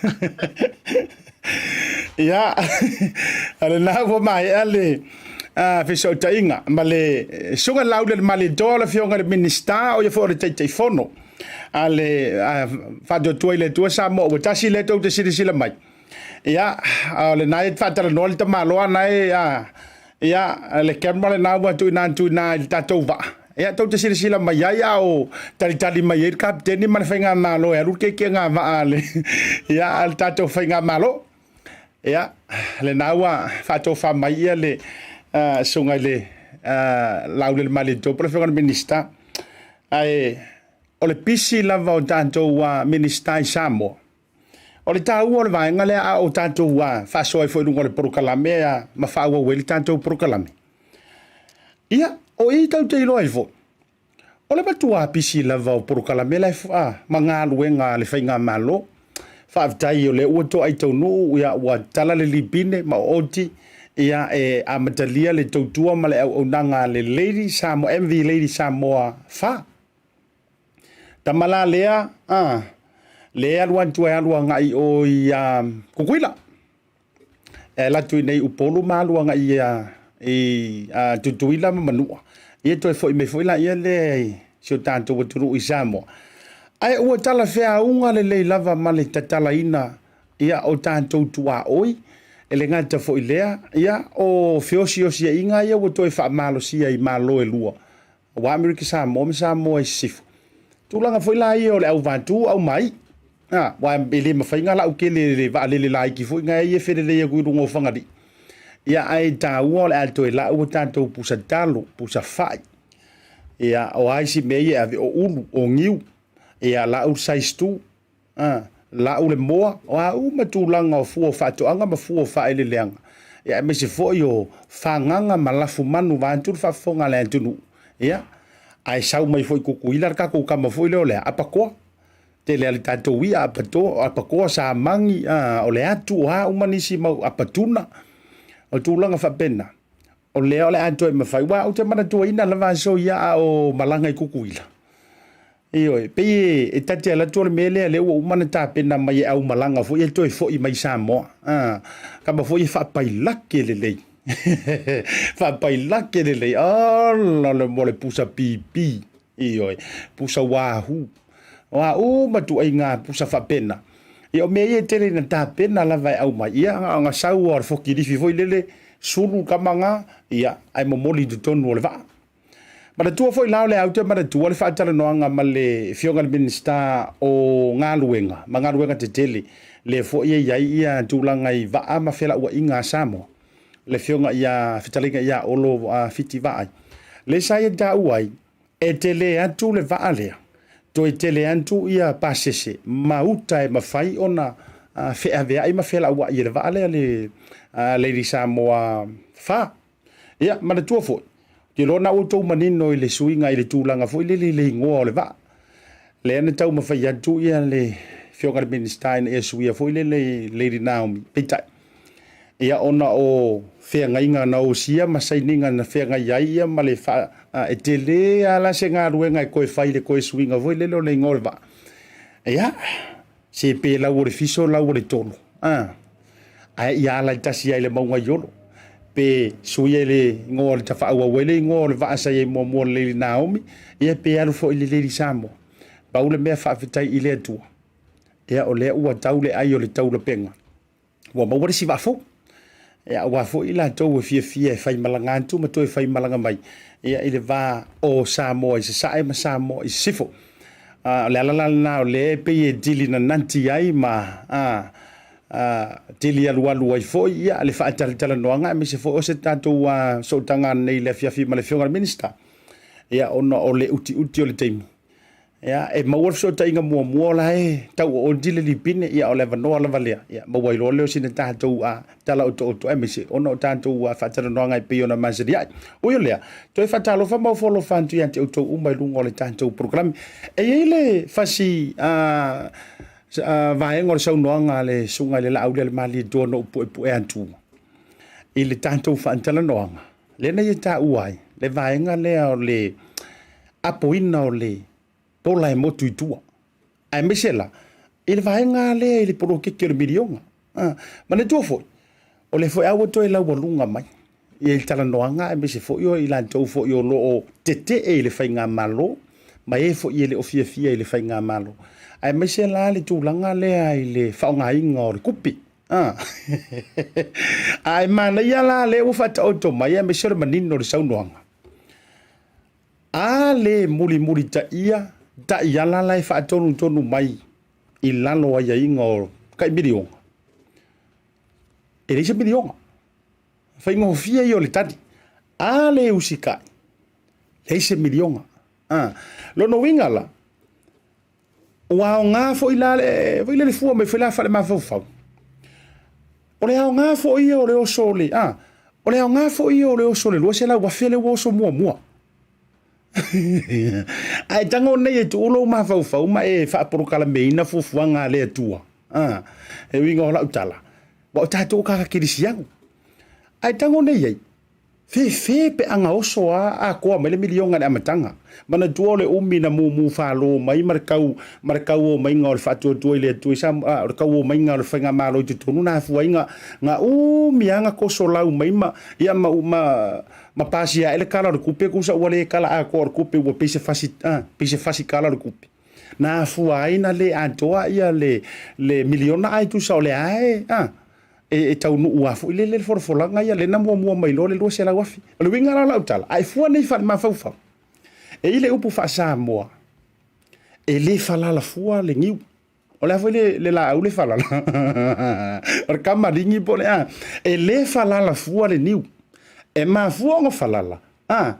Ia, o lena ua maea le fesootaiga ma le susuga i le Lauli o le Malietoa, o le Afioga i le Minisita, o ia foi o le Taitaifono a le Faatuatua i le Atua Samoa ua tasi lea tou te silasila mai. Ia, o lena e faatalanoa le tamaloa na e, ia, le camera lena ua tuuina atu i ina i le tatou vaa. Ia, tou te silasila mai ai a o talitali mai ai le kapiteni ma le faigamalo e alu le kekega vaa a le, ia, a le tatou faigamalo. Ia, lena ua faatofa mai ia le susuga i le Laulele Malietoa po o le Afioga i le Minisita. Ae o le pisi lava o tatou Minisita i Samoa, o le taua o le vaega lea a o tatou faasoa ai foi i luga o le polokalame ma faaauau ai le tatou polokalame. Ia, o i tou te iloa ai foi, o le matua pisi lava o polokalame la ma galuega a le faigamalo. Faafetai o lea ua toai taunuu, ia ua tala le lipine ma oti, ia e amatalia le tautua ma le auaunaga a le Lady Samoa, MV Lady Samoa 4. Tama la lea, a, lea alu atu e alu agai o i Tutuila. E alu atu i nei Upolu ma alu agai i Tutuila ma Manua. Ia toe foi mai foi laia lea i si o tatou atunuu i Samoa. Ae ua talafeauga lelei lava ma le tatalaina ia o tatou tuaoi, e le gata foi lea, ia o feosiosiaiga ia ua toe faamalosia i Malo e lua, aua Amerika Samoa ma Samoa i Sisifo. Tulaga foi la ia o le auvatū aumai, a, aua e le mafai ona lau tele le vaalele laiti foi na e felelei atu i luga o Fagalii. Ia ae taua o le a toe lau a tatou pusa talo, pusa fai. Ia o a isi mea ia e ave, o ulu, o niu, ia lau le size 2, A, lau le moa, o a uma tulaga o fua o faatoaga ma fua o faaeleeleaga, ia aemaise foi o fagaga ma lafumanu vaeatu le faafofoga a le atunuu, ia, ae sau mai foi i Tutuila le tatou tama foi lea o le apakoa. Tele lava le tatou i'a apakoa, apakoa, samagi, a, o le atu, o a uma nisi mau apatuna, o tulaga faapena. O lea o le a toe mafai, aua ou te manatuaina lava aso ia a o malaga i Tutuila. Ioe, pei e ta te alu atu o le mea lea, lea ua uma ona tapena mai e aumalaga foi e toe foi mai Samoa. A, kama foi e faapailake lelei. Faapailake lelei. Ala le mo le pusa pipi. Ioe, pusa wahoo. O a uma tuaiga pusa faapena. Ia o mea ia e tele ina tapena lava e aumai. Ia, na sau o le fokilifi foi lele, sulu kama nga, ia, ae momoli i totonu o le vaa. Manatua foi la o lea ou te manatua le faatalanoaga ma le Afioga i le Minisita o Galuega ma Galuega Tetele, lea foi e i ai ia tulaga i vaa ma felauaiga a Samoa, le Afioga ia Fetalaiga ia Olo Fiti Vaai. Lea sa ia taua ai, e tele atu le vaa lea. Toe tele atu ia pasese ma uta e mafai ona feaveai ma felauai e le vaa lea le Lady Samoa 4. Ia, manatua foi, ou te iloa na ua outou manino i le suiga i le tulaga foi lele i le igoa o le vaa. Lea na taumafai atu ia le Afioga i le Minisita ina ia suia foi lele i Lady Naomi, peitai, ia ona o feagaiga na osia ma sainiga na feagai ai ia ma le faa, e tele lava la se galuega e toe fai i le toe suiga foi lele o le igoa o le vaa. Ia, se pe lau o le fiso lau o le tolo, a, ae ia ala e tasi lava i le mauga i Olo. Pe suia i le igoa o le faaauau ai le igoa o le vaa sa i ai muamua o le Lady Naomi, ia pe alu foi i le Lady Samoa. Pau le mea faafetai i le Atua, ia o lea ua tau le ai o le taulapega, ua maua le isi vaa fou. Ia, aua foi i latou e fiafia e faimalaga atu ma toe faimalaga mai ia, i le va o Samoa i Sasae ma Samoa i Sisifo. O le ala la lena o lea e pei e tili nanati ai ma tili alualu ai foi ia, le faatalatalanoaga aemaise foi o se tatou sootaga ananei i le afiafi ma le Afioga i le Minisita, ia, ona o le utiuti o le taimi. Ia, e maua le fesootaiga muamua o la e tau ooti le lipine, ia o le avanoa lava lea, ia maua ai loa lea o sina tatou tala otooto aemaise ona o tatou faatalanoaga e pei ona masani ai. Ui o lea, toe faatalofa ma ofo alofa atu ia te outou uma i luga o le tatou polokalame. E i ai le fasi vaega o le saunoaga a le Susuga i le Laaulialemalietoa na ou puepue atu i le tatou faatalanoaga, lea na ia taua ai le vaega lea o le apoina o le pola e motu i tua, aemaise la i le vaega lea i le poloketi o le miliona. Manatua foi, o lea foi lava ua toe laualuga mai i le talanoaga, aemaise foi o i latou foi o lo o tetee i le faigamalo ma e foi e le o fiafia i le faigamalo, aemaise la le tulaga lea i le faaaogaina o le tupe. Ae manaia la lea ua faataoto mai, aemaise o le manino o le saunoaga. A le mulimulitaia taiala la e faatonutonu mai i lalo o aiaiga o tai miliona, e leai se miliona. Faigofie ia o le tali. A le usitai, leai se miliona. Lona uiga la, ua aoga foi la le, foi le fua mai foi la faale-mafaufau. O le aoga foi ia o le oso o le, o le aoga foi ia o le oso o le 200,000 lea ua oso muamua. Ae tago nei e tuu lou mafaufau ma e faapolokalameina fuafuaga a le Atua. E uiga o lau tala, ua o tatou o tagata kerisiano. Ae tago nei ai, fefe pe a gaoso a atoa mai le miliona i le amataga. Manatua o le umi na mumu falo mai ma le tau ma le tauo maiga o le faatuatua i le Atua i Samoa, o le tauo maiga o le faigamalo i totonu na afua ai na na umi lava na tosolau mai ma ia ma ma ma pasia ae le tala o le tupe tusa ua le tala atoa o le tupe ua pei se fasi pei se fasi tala o le tupe. Na afua ai na le atoa ia le le miliona ae tusa o lea e e taunuu lava foi lele le folafolaga ia lea na muamua mai loa le 200,000. O le uiga la o lau tala, a e fua nei faale-mafaufau, e i le upu faa-Samoa, e le falala fua le niu. O le a foi le, le laau le falala? O le kamaligi po o le a? E le falala fua le niu. E mafua ona falala, a,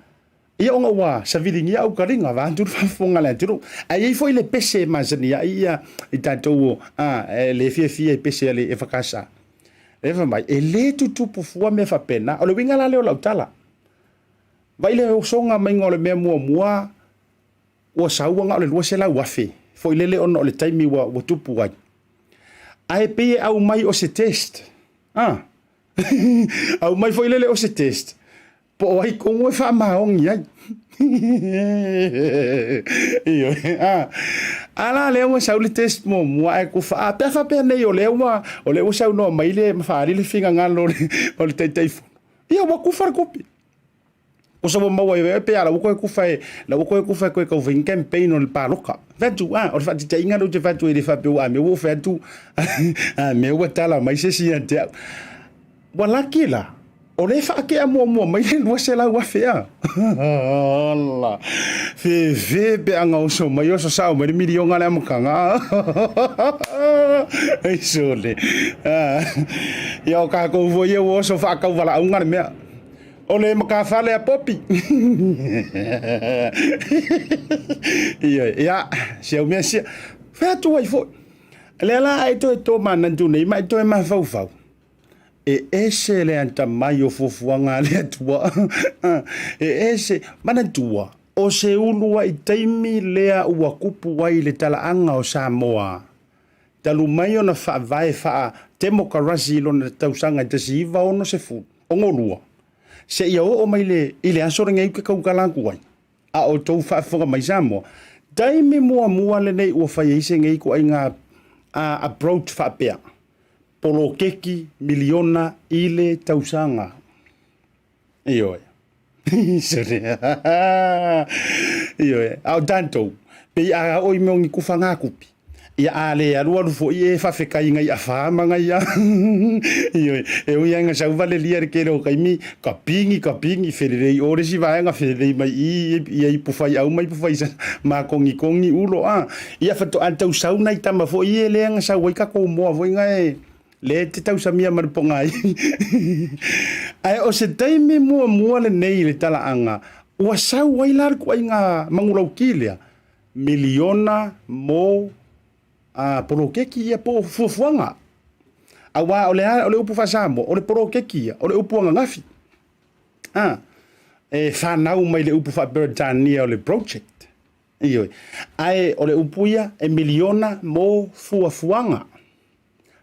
ia ona ua saviligia aukaliga vaeatu le faafofoga a le atunuu. Ae i ai foi le pese e masani ai ia i tatou a, e le fiafia i pese a le EFKS. E fai mai, e le tutupu fua mea faapena. O le uiga la lea o lau tala, vaai le osoga maiga o le mea muamua ua sau na o le 200,000 foi lele ona o le taimi ua, ua tupu ai. Ae pei e aumai o se test. Ah. Aumai foi lele o se test. Po o ai tonu e faamaoni ai. Ioe. Ah. A la lea ua sau le test muamua ae kufa. A pe a faapea nei o lea ua, o lea ua saunoa mai le ma faaali le finagalo o le, o le Taitaifono. Ia ua kufa le tupe. Osa ua maua ai pe a la ua toe kufa e, la ua toe kufa e toe tau fai ni campaign o le paloka. Fai atu, ah, o le faataitaiga lea ou te fai atu ai e le faapea ua a mea ua ou fai atu, a mea ua tala mai se isi ia te au. Ua laki la, o lea e faatea muamua mai le 200,000 a. Ala, fefe pe a gaoso mai oso sao mai le miliona le amataga. Ei sole. Ia o kākou foi ia ua oso faakauvalaauga le mea. O le matafale a Popi. Ioe, ia, si au mea sia. Fai atu ai foi. Lea la e toe tō manatu nei ma e toe mafaufau. E ese le atamai o fuafuaga a le Atua. E ese, manatua, o se uluai taimi lea ua kupu ai le talaaga o Samoa talu mai ona faavae faa-temokarasi i lona tausaga e 1962 seia oo mai le, i le aso lenei ou te tautala atu ai, a o outou faafofoga mai Samoa, taimi muamua lenei ua fai ai se nei ituaiga approach faapea, poloketi miliona i le tausaga. Ioe. Ioe. A o tatou, pei a oo i mea o ni kufa gakupi, ia a le alualu foi e faafetai nai afa ma nai a. Ioe. E ui lava ina sau valelia i le tele o taimi, kapigi, kapigi, felelei i o le isi vaega, felelei mai i i, ia ipu faiau ma ipu faisasa, makogikogi ulo a. Ia faatoa tau sau nai tama foi ia lea na sau ai tatou moa foi na e lea e te tausamia ma le pogai. Ae o se taimi muamua lenei i le talaaga ua sau ai la le ituaiga manulauti lea, miliona mo a poloketi ia po o fuafuaga. Aua o le a, o le upu faa-Samoa, o le poloketi ia, o le upu ananafi. A, e fanau mai le upu faa-Peretania o le project. Ioe. Ae o le upu ia e miliona mo fuafuaga.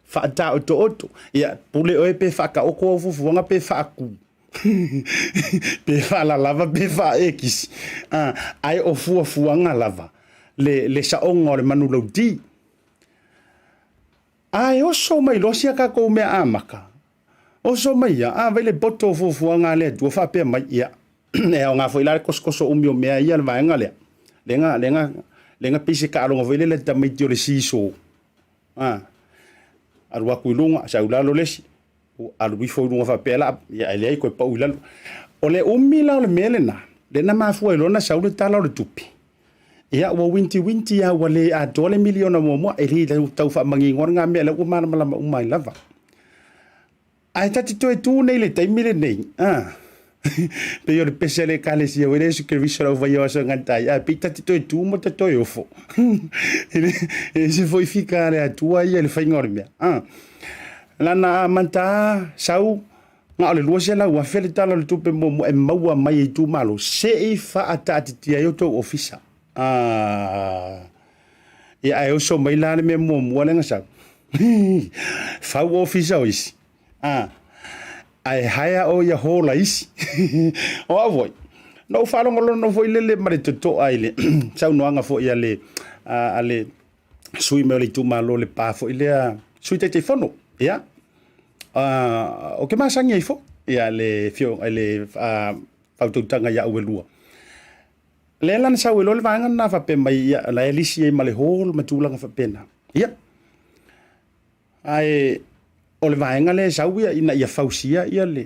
Faataotooto. Ia, pule oe pe faataoto au fuafuaga pe faaku. Pe faalalava pe faaekisi. Ah, ae o fuafuaga lava le, le saoga o le manulauti. Ae oso mai loa sia tatou mea amata. Oso mai ia, a vai le poto o fuafuaga a le Atua faapea mai, ia, e aoga foi la le kosokoso umi o mea ia le vaega lea. Lea na, lea na pei se taaloga foi lele a tamaiti o le seesaw. A, alu atu i luga, sau i lalo le isi, alu ifo i luga faapea la, ia ae leai toe pau i lalo. O le umi la o le mea lena, lea na mafua ai loa ona sau le Tala o le Tupe. Ia ua wintiwinti lava ua le atoa le miliona muamua, e le tau faamanino lena mea, lea ua malamalama uma ai lava. Ae ta te toe tu nei i le taimi lenei, a, pei o le pese a le Ekalesia foi lea Iesu Keriso o le aufai o aso e gata ai, ae pei ta te toe tu ma ta toe ofo. E ese foi fika a le Atua ia i le faiga o le mea. A, lana amata a sau, na o le 200,000 le Tala o le Tupe muamua e maua mai e itumalo, se i faataatitia ai outou ofisa. A, ia ae oso mai la le mea muamua lea na sau. Fau ofisa o isi. A, ae hire o ia hola isi. O au foi, na ou faalogologo foi lele ma le totoa i le saunoaga foi a le, a, a le sui mai o le itumalo o Lepa foi lea, Sui Taitaifono. Ia, ou te masani ai foi ia le afioga i le faautautaga ia Auelua. Lea la na sau ai loa le vaega lena faapea mai, ia, la e lisi ai ma le hall ma tulaga faapena. Ia, ae o le vaega lea e sau ia ina ia fausia ia le,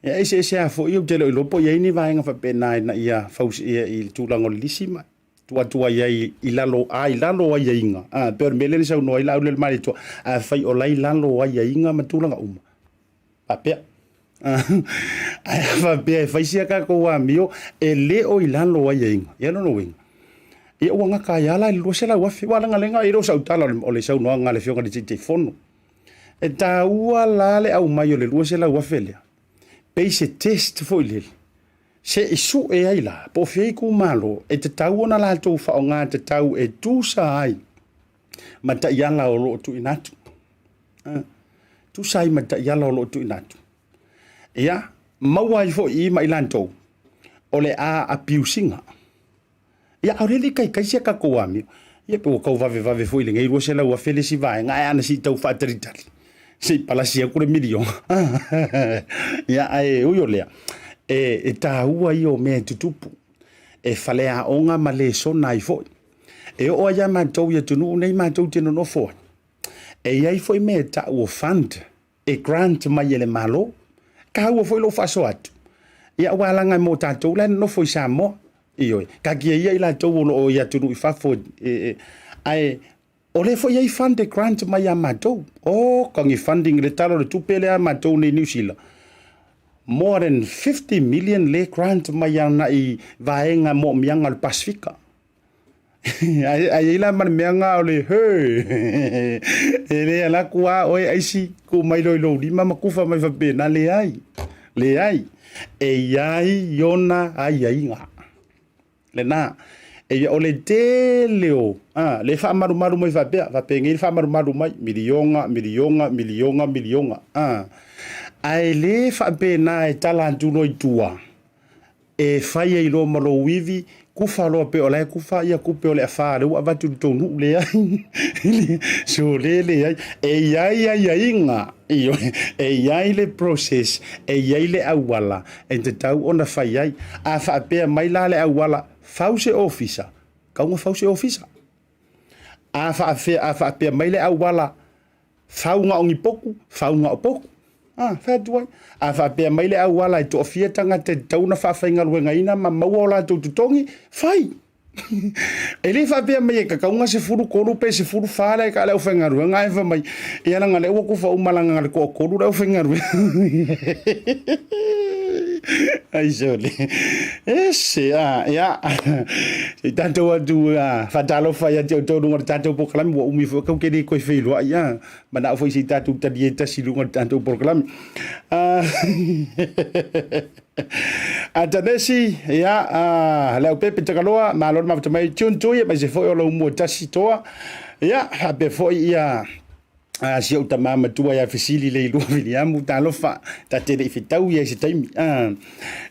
ia eseese lava foi, ou te le o iloa po o i ai ni vaega faapena ina ia fausia i le tulaga o le lisi ma tuu atu ai ai i lalo, a i lalo o aiaiga, a, pei o le mea lea na saunoa ai Laaulialemalietoa, afai o la i lalo o aiaiga ma tulaga uma, faapea. Ae a faapea e fai sia tatou amio e le o i lalo o aiaiga, ia lona uiga, ia ua gata ai lava la i le 200,000. Aua leaga lea e le o sau tala o le saunoaga a le Afioga i le Taitaifono. E taua la le aumai o le 200,000 lea, pei se test foi lele, se i sue ai la po o fea itumalo e tatau ona latou faaaoga tatau e tusa ai ma taiala o lo o tuuina atu. Tusa ai ma taiala o lo o tuuina atu. Ia, maua ai foi i ma i latou o le a abuse ina. Ia, a o le le taitai sia tatou amio. Ia, pe ua tau vavevave foi i lenei 200,000 le isi vaega, ae ana se i tau faatalitali, se i palasi atu le miliona. Ia, ae ui o lea, e taua ia o mea e tutupu, e faleaoga ma lesona ai foi. E oo ai ia matou i atunuu nei matou te nonofo ai, E i ai foi mea e tau o fund e grant mai e le Malo. Taua foi lou faasoa atu. Ia aua leaga mo tatou la e nonofo i Samoa. Ioe, taatia ia i latou o lo o i atunuu i fafo e, e, ae o lea foi e i ai fund e grant mai ia matou. O, ka ni funding i le Tala o le Tupe lea a matou nei i Niu Sila. More than 50 million le grant mai ana i vaega mo'omiaga o le Pasefika. Ae i ai la ma le mea lena o le he, e le alu atu lava oe aisi tuu mai loa i lou lima ma tufa mai faapena, leai, leai. E i ai ona aiaiga lena. E o le tele o a, le faamalumalu mai faapea, faapenei le faamalumalu mai, miliona, miliona, miliona, miliona, a. Ae le faapena e tala atu loa i tua, e fai ai loa ma lou ivi, kufa loa pei o la e kufa ia tupe o le afa lea ua avatu i le tou nuu, leai. So le leai, e i ai aiaiga, ioe, e i ai le process, e i ai le auala e tatau ona fai ai. A faapea mai la le auala, fau se ofisa, tatau ona fau se ofisa. A faapea, a faapea mai le auala, fau na o ni potu, fau na o potu. A, fai atu ai. A faapea mai le auala e toafia tagata e tatau ona faafaigaluegaina ma maua o latou totogi, fai. E le faapea mai e tatau ona 13 pe 14 le le aufaigaluega ae fai mai, ia leaga o lea ua tufa uma leaga na o le toatolu le aufaigaluega. Ai sole. Ese, a, ia. Se i tatou atu a, faatalofa ia te outou i luga o le tatou polokalame, ua umi foi tou te le toe feiloai, a. Manao foi se i tatou talie tasi i luga o le tatou polokalame. Atanesi, ia, le au pepe Tagaloa, malo le mafuta mai, tune tui, aemaise foi o lou mua tasi toa. Ia, faapea foi ia si ou tama matua ia Fesili Leilua Viliamu, talofa, ta te le i fetau ia i se taimi.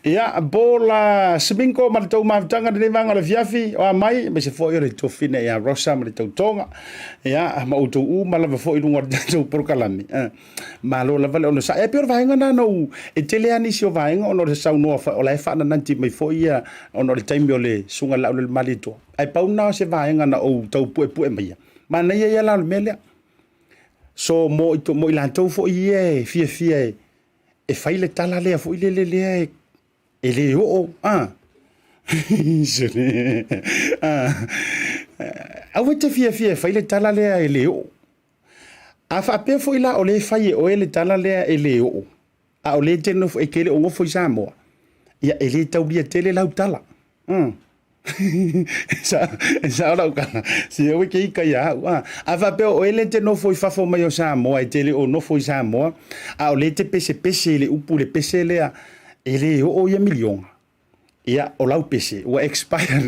Ia, Bola Sminko ma le tou mafutaga lenei vaega o le afiafi, o a mai, aemaise foi o le tofina ia Rosa ma le tautoga. Ia, ma outou uma lava foi i luga o le tatou polokalame. Malo lava le onosai. E pei o le vaega lena na ou, e tele lava nisi o vaega ona o le saunoa foi, o la e faanananti mai foi ia, ona o le taimi o le Susuga i le Laaulialemalietoa. Ae pau lena o se vaega na ou tau puepue maia. Manaia ia la o le mea lea. So mo i latou foi ia e fiafia e fai le tala lea foi lele lea e le oo a. Aua e te fiafia e fai le tala lea e le oo. A faapea foi la o lea e fai e oe le tala lea e le oo, a o lea e te nofo, e te le o nofo i Samoa, ia e le taulia tele lau tala. E sao lau tala, se aua e te ita ia au. A faapea o oe lea e te nofo i fafo mai o Samoa, e te le o nofo i Samoa, a o lea e te pesepese i le upu i le pese lea, e le oo ia miliona. Ia, o lau pese ua expire.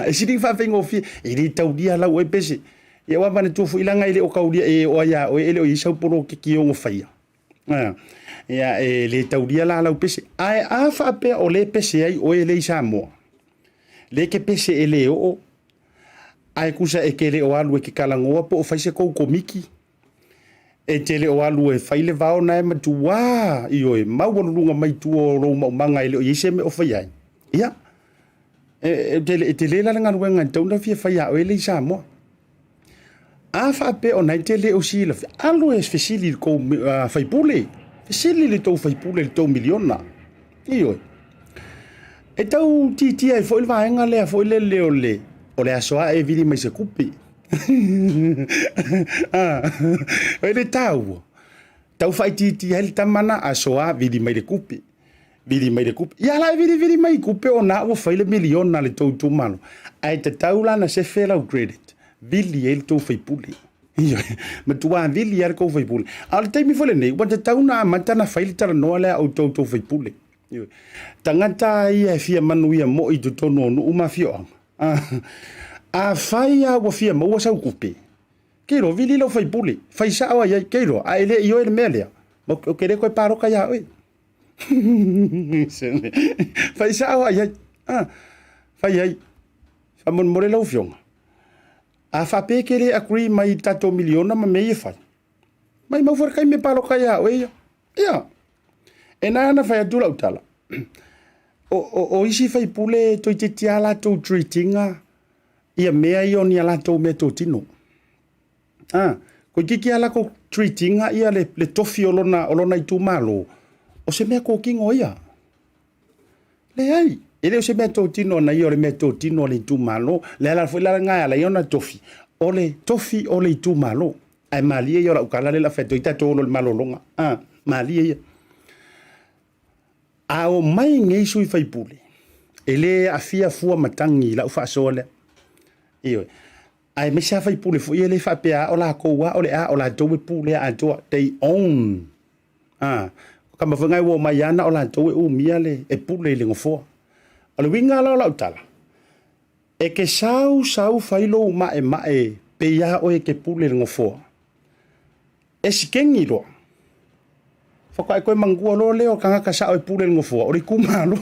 E sili ona faafaigofie, e le taulia lau oe pese. Ia ua manatua foi leaga e le o taulia e oo ia oe e le o i ai sau poloketi e ono faia. Ia, e le taulia la lau pese. Ae a faapea o lea e pese ai oe lea i Samoa, lea e te pese e le oo, ae tusa e te le o alu e te talanoa po o fai se tou komiti, E te le o alu e fai le vao na e matuā, ioe, maualuluga mai tua o lou maumaga e le o i ai se mea o fai ai. Ia, e, e, e tele la le galuega e tatau ona fia fai ia oe le i Samoa. A faapea o na e te le o silafia, alu e fesili i le tou uh, faipule, fesili i le tou faipule i le tou miliona. Ioe. E tau titia ai foi le vaega lea foi lele o le, o le aso ae e vili mai se kupe. E le taua. Tau faaitiitia ai le tama na aso a vili mai le kupe. Vili mai le kupe. Ia la e vilivili mai kupe o na ua fai le miliona le tou itumalo. Ae tatau la na sefe lau credit. Vili ai le tou faipule. Matua vili lava le tou faipule. A o le taimi foi lenei, ua tatau na amata na fai le talanoa lea a outou tou faipule. Tagata ia e fia manuia moi i totonu o nuu ma afioaga. Afai lava ua fia maua sau tupe, kei loa vili lau faipule, fai sao ai ai, kei loa, a e le ioe le mea lea, ou te le toe palota ia oe. Fai sao ai ai, fai ai, faamolemole lau afioga. A faapea e te le agree mai i le tatou miliona ma mea ia e fai, maimau foi le taimi e palota ia oe ia. Ia, e na ana fai atu lau tala, o, o, o isi faipule toeitiiti lava latou treat ina ia mea ia o ni a latou meatotino. Ah, toeitiiti lava latou treat ina ia le, le tofi o lona, o lona itumalo, o se meatotino ia. Leai, e le o se meatotino a ia, o le meatotino a le itumalo. Le ala foi la lena e ala ai ona tofi, o le tofi o le itumalo. Ae malie ia o lau tala lea o le a fai atu ai tatou olo i le malologa. Ah, malie ia. A o mai nei sui faipule, e le aafia fua matagi i lau faasoa lea. Ioe. Aemaise lava faipule foi ia e le faapea o latou lava o le a, o latou e pulea atoa. They own. Ah, o kama foi ngai ua omai lava na o latou e umia le e pule i le nofoa. O le uiga la o lau tala, e ke sau sau fai lou ma'ema'e pei lava oe e ke pule i le nofoa. E sikeni loa. Faatoa e toe manatua loa lea o tagata sao e pule i le nofoa, o le itumalo.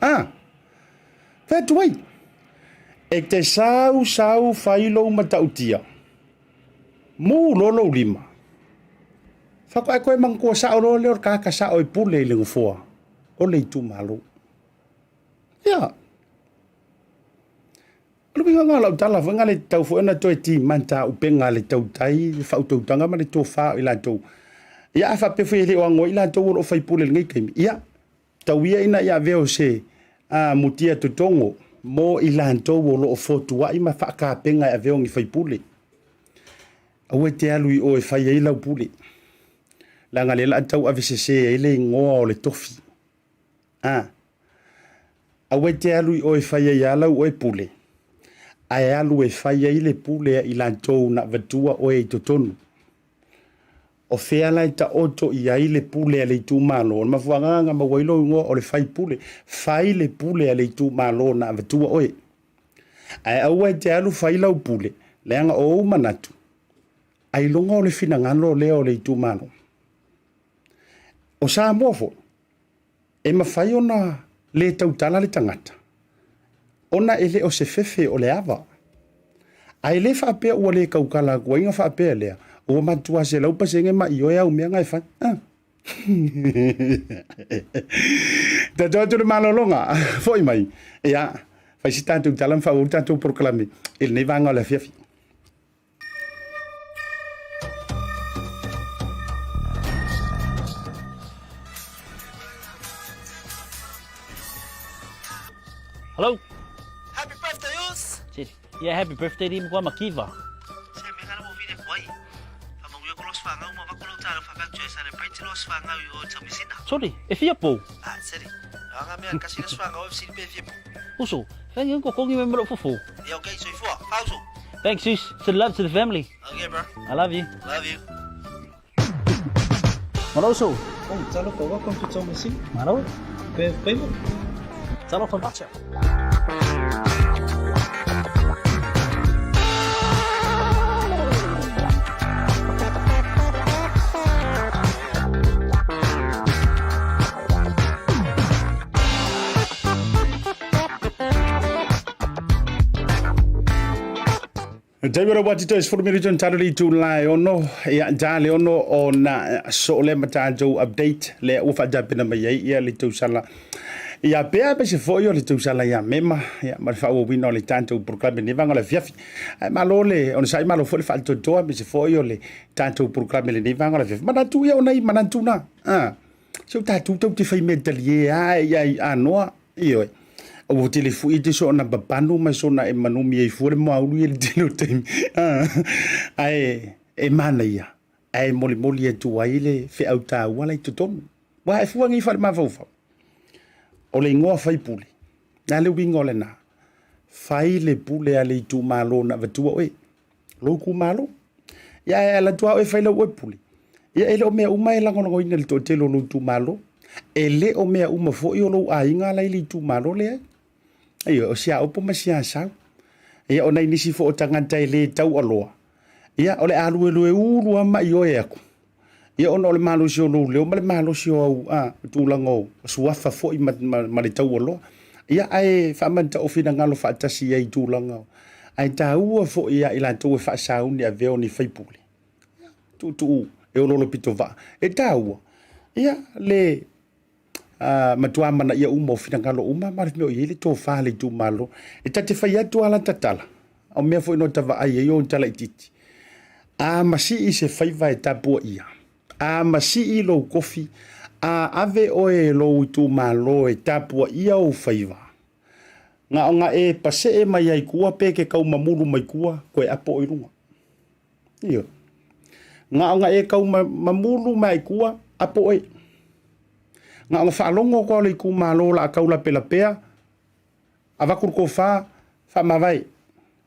Ah, fai atu ai. E te sau sau fai lou matautia. Mu loa lou lima. Faatoa e toe manatua sao loa lea o le tagata sao e pule i le nofoa, o le itumalo. Ia. O le uiga lena o lau tala foi na, le tatau foi ona toe timata upega a le tautai, le faautautaga ma le tofa o i latou. Ia a faapea foi e le o ago ai i latou o lo o faipule i lenei taimi, ia, tau ia ina ia avea o se a, mutia totogo mo i latou o lo o fotuai ma faatapena e avea o ni faipule. Aua e te alu i o e fai ai lau pule, leaga o lea o le a tau avesese ai le igoa o le tofi. A. Aua e te alu i o e fai ai lava lau oe pule, ae alu e fai ai le pule a i latou na avatua oe i totonu. O fea la e taoto i ai le pule a le itumalo? O le mafuaaga na maua ai lou igoa o le faipule. Fai le pule a le itumalo na avatua oe. Ae aua e te alu fai lau pule, leaga o ou manatu, ailoga o le finagalo lea o le itumalo. O Samoa foi, e mafai ona le tautala le tagata ona e le o se fefe o le ava. Ae le faapea ua le tautala atu ai ona faapea lea, ua matua 100% maioe au mea na e fai. Ah. Tatou atu le malologa, foi mai. Ia, fai se tatou tala ma faaauau le tatou polokalame i lenei vaega o le afiafi. Hello. Happy birthday, Us! Yeah, happy birthday di mkwa makiva. Se me ngana mo vine kwai. Fa mangu ko los whangau ma vako lo talo fa ka celebrate los whangau i o taumisina. Sorry, e fia pou. Ah, seri. Anga mea kasi los whangau e siri pe fia pou. Uso, whangi ko kongi me mero fufu. Yeah, okay, soifua. Fauso. Thanks, sis. Send love to the family. Okay, bro. I love you. Love you. Malo, uso. Oh, talofa, welcome to Taumeasina. Malo. Pe payment. Talofa macha. Taimi ora wati toi sefulu minute ona talo le itula e ono ia ta le ono ona soo lea ma tatou update lea ua faatapena mai ai ia le tausala ia pea aemaise foi o le tausala ia mema ia ma le faaauauina o le tatou polokalame lenei vaega o le afiafi ae malo le onosai malo foi le faatoatoa aemaise foi o le tatou polokalame lenei vaega o le afiafi manatu ia o nai manatu na a se o tatou tatou te fai mea talie lava ia anoa Ioe. Ua tele fui te so na papanu ma so na e manumi ai fua le moaulu ia le tele o taimi. Ae e manaia, ae molimoli atu ai le feau taua la i totonu. Ua e fua nei fale mafaufau. O le igoa faipule, na le uiga o lena. Fai le pule a le itumalo na avatua oe. Lou itumalo. Ia ae ala atu lava oe fai lau oe pule. Ia e le o mea uma e lagolagoina e le toatele o lou itumalo. E le o mea uma foi o lou aiga la i le itumalo lea. Ia, o siaopo ma siasau. Ia, o nai nisi foi o tagata e le taualoa. Ia, o le a luelue ulu lava ma ioe aku. Ia, ona o le malosi o lou leo ma le malosi o au a, tulaga o suafa foi ma, ma, ma le taualoa. Ia, ae faamantao finagalo faatasi ai i tulaga o. Ae taua foi ia i latou e faasauni avea o ni faipule. Ia, tuutuu e oloolo pitovaa. E taua, ia, le matua amanaia uma o finagalo uma ma le mea o i ai le tofa a le itumalo. E ta te fai atu lava lata tala, o mea foi no ta vaai ai o tala itiiti. A masii se faiva e tapuaia, a masii lou kofi, a ave oe e lou itumalo e tapuaia ou faiva, na ona e pasee mai ai tua pe ke kau mamulu mai tua, koe apo oe i luga. Ioe. Na ona e kau mamulu mai tua, apo oe. Na ona faalogo atu lava o le itumalo o le a tau lapelapea, avatu le tofa, faamavae,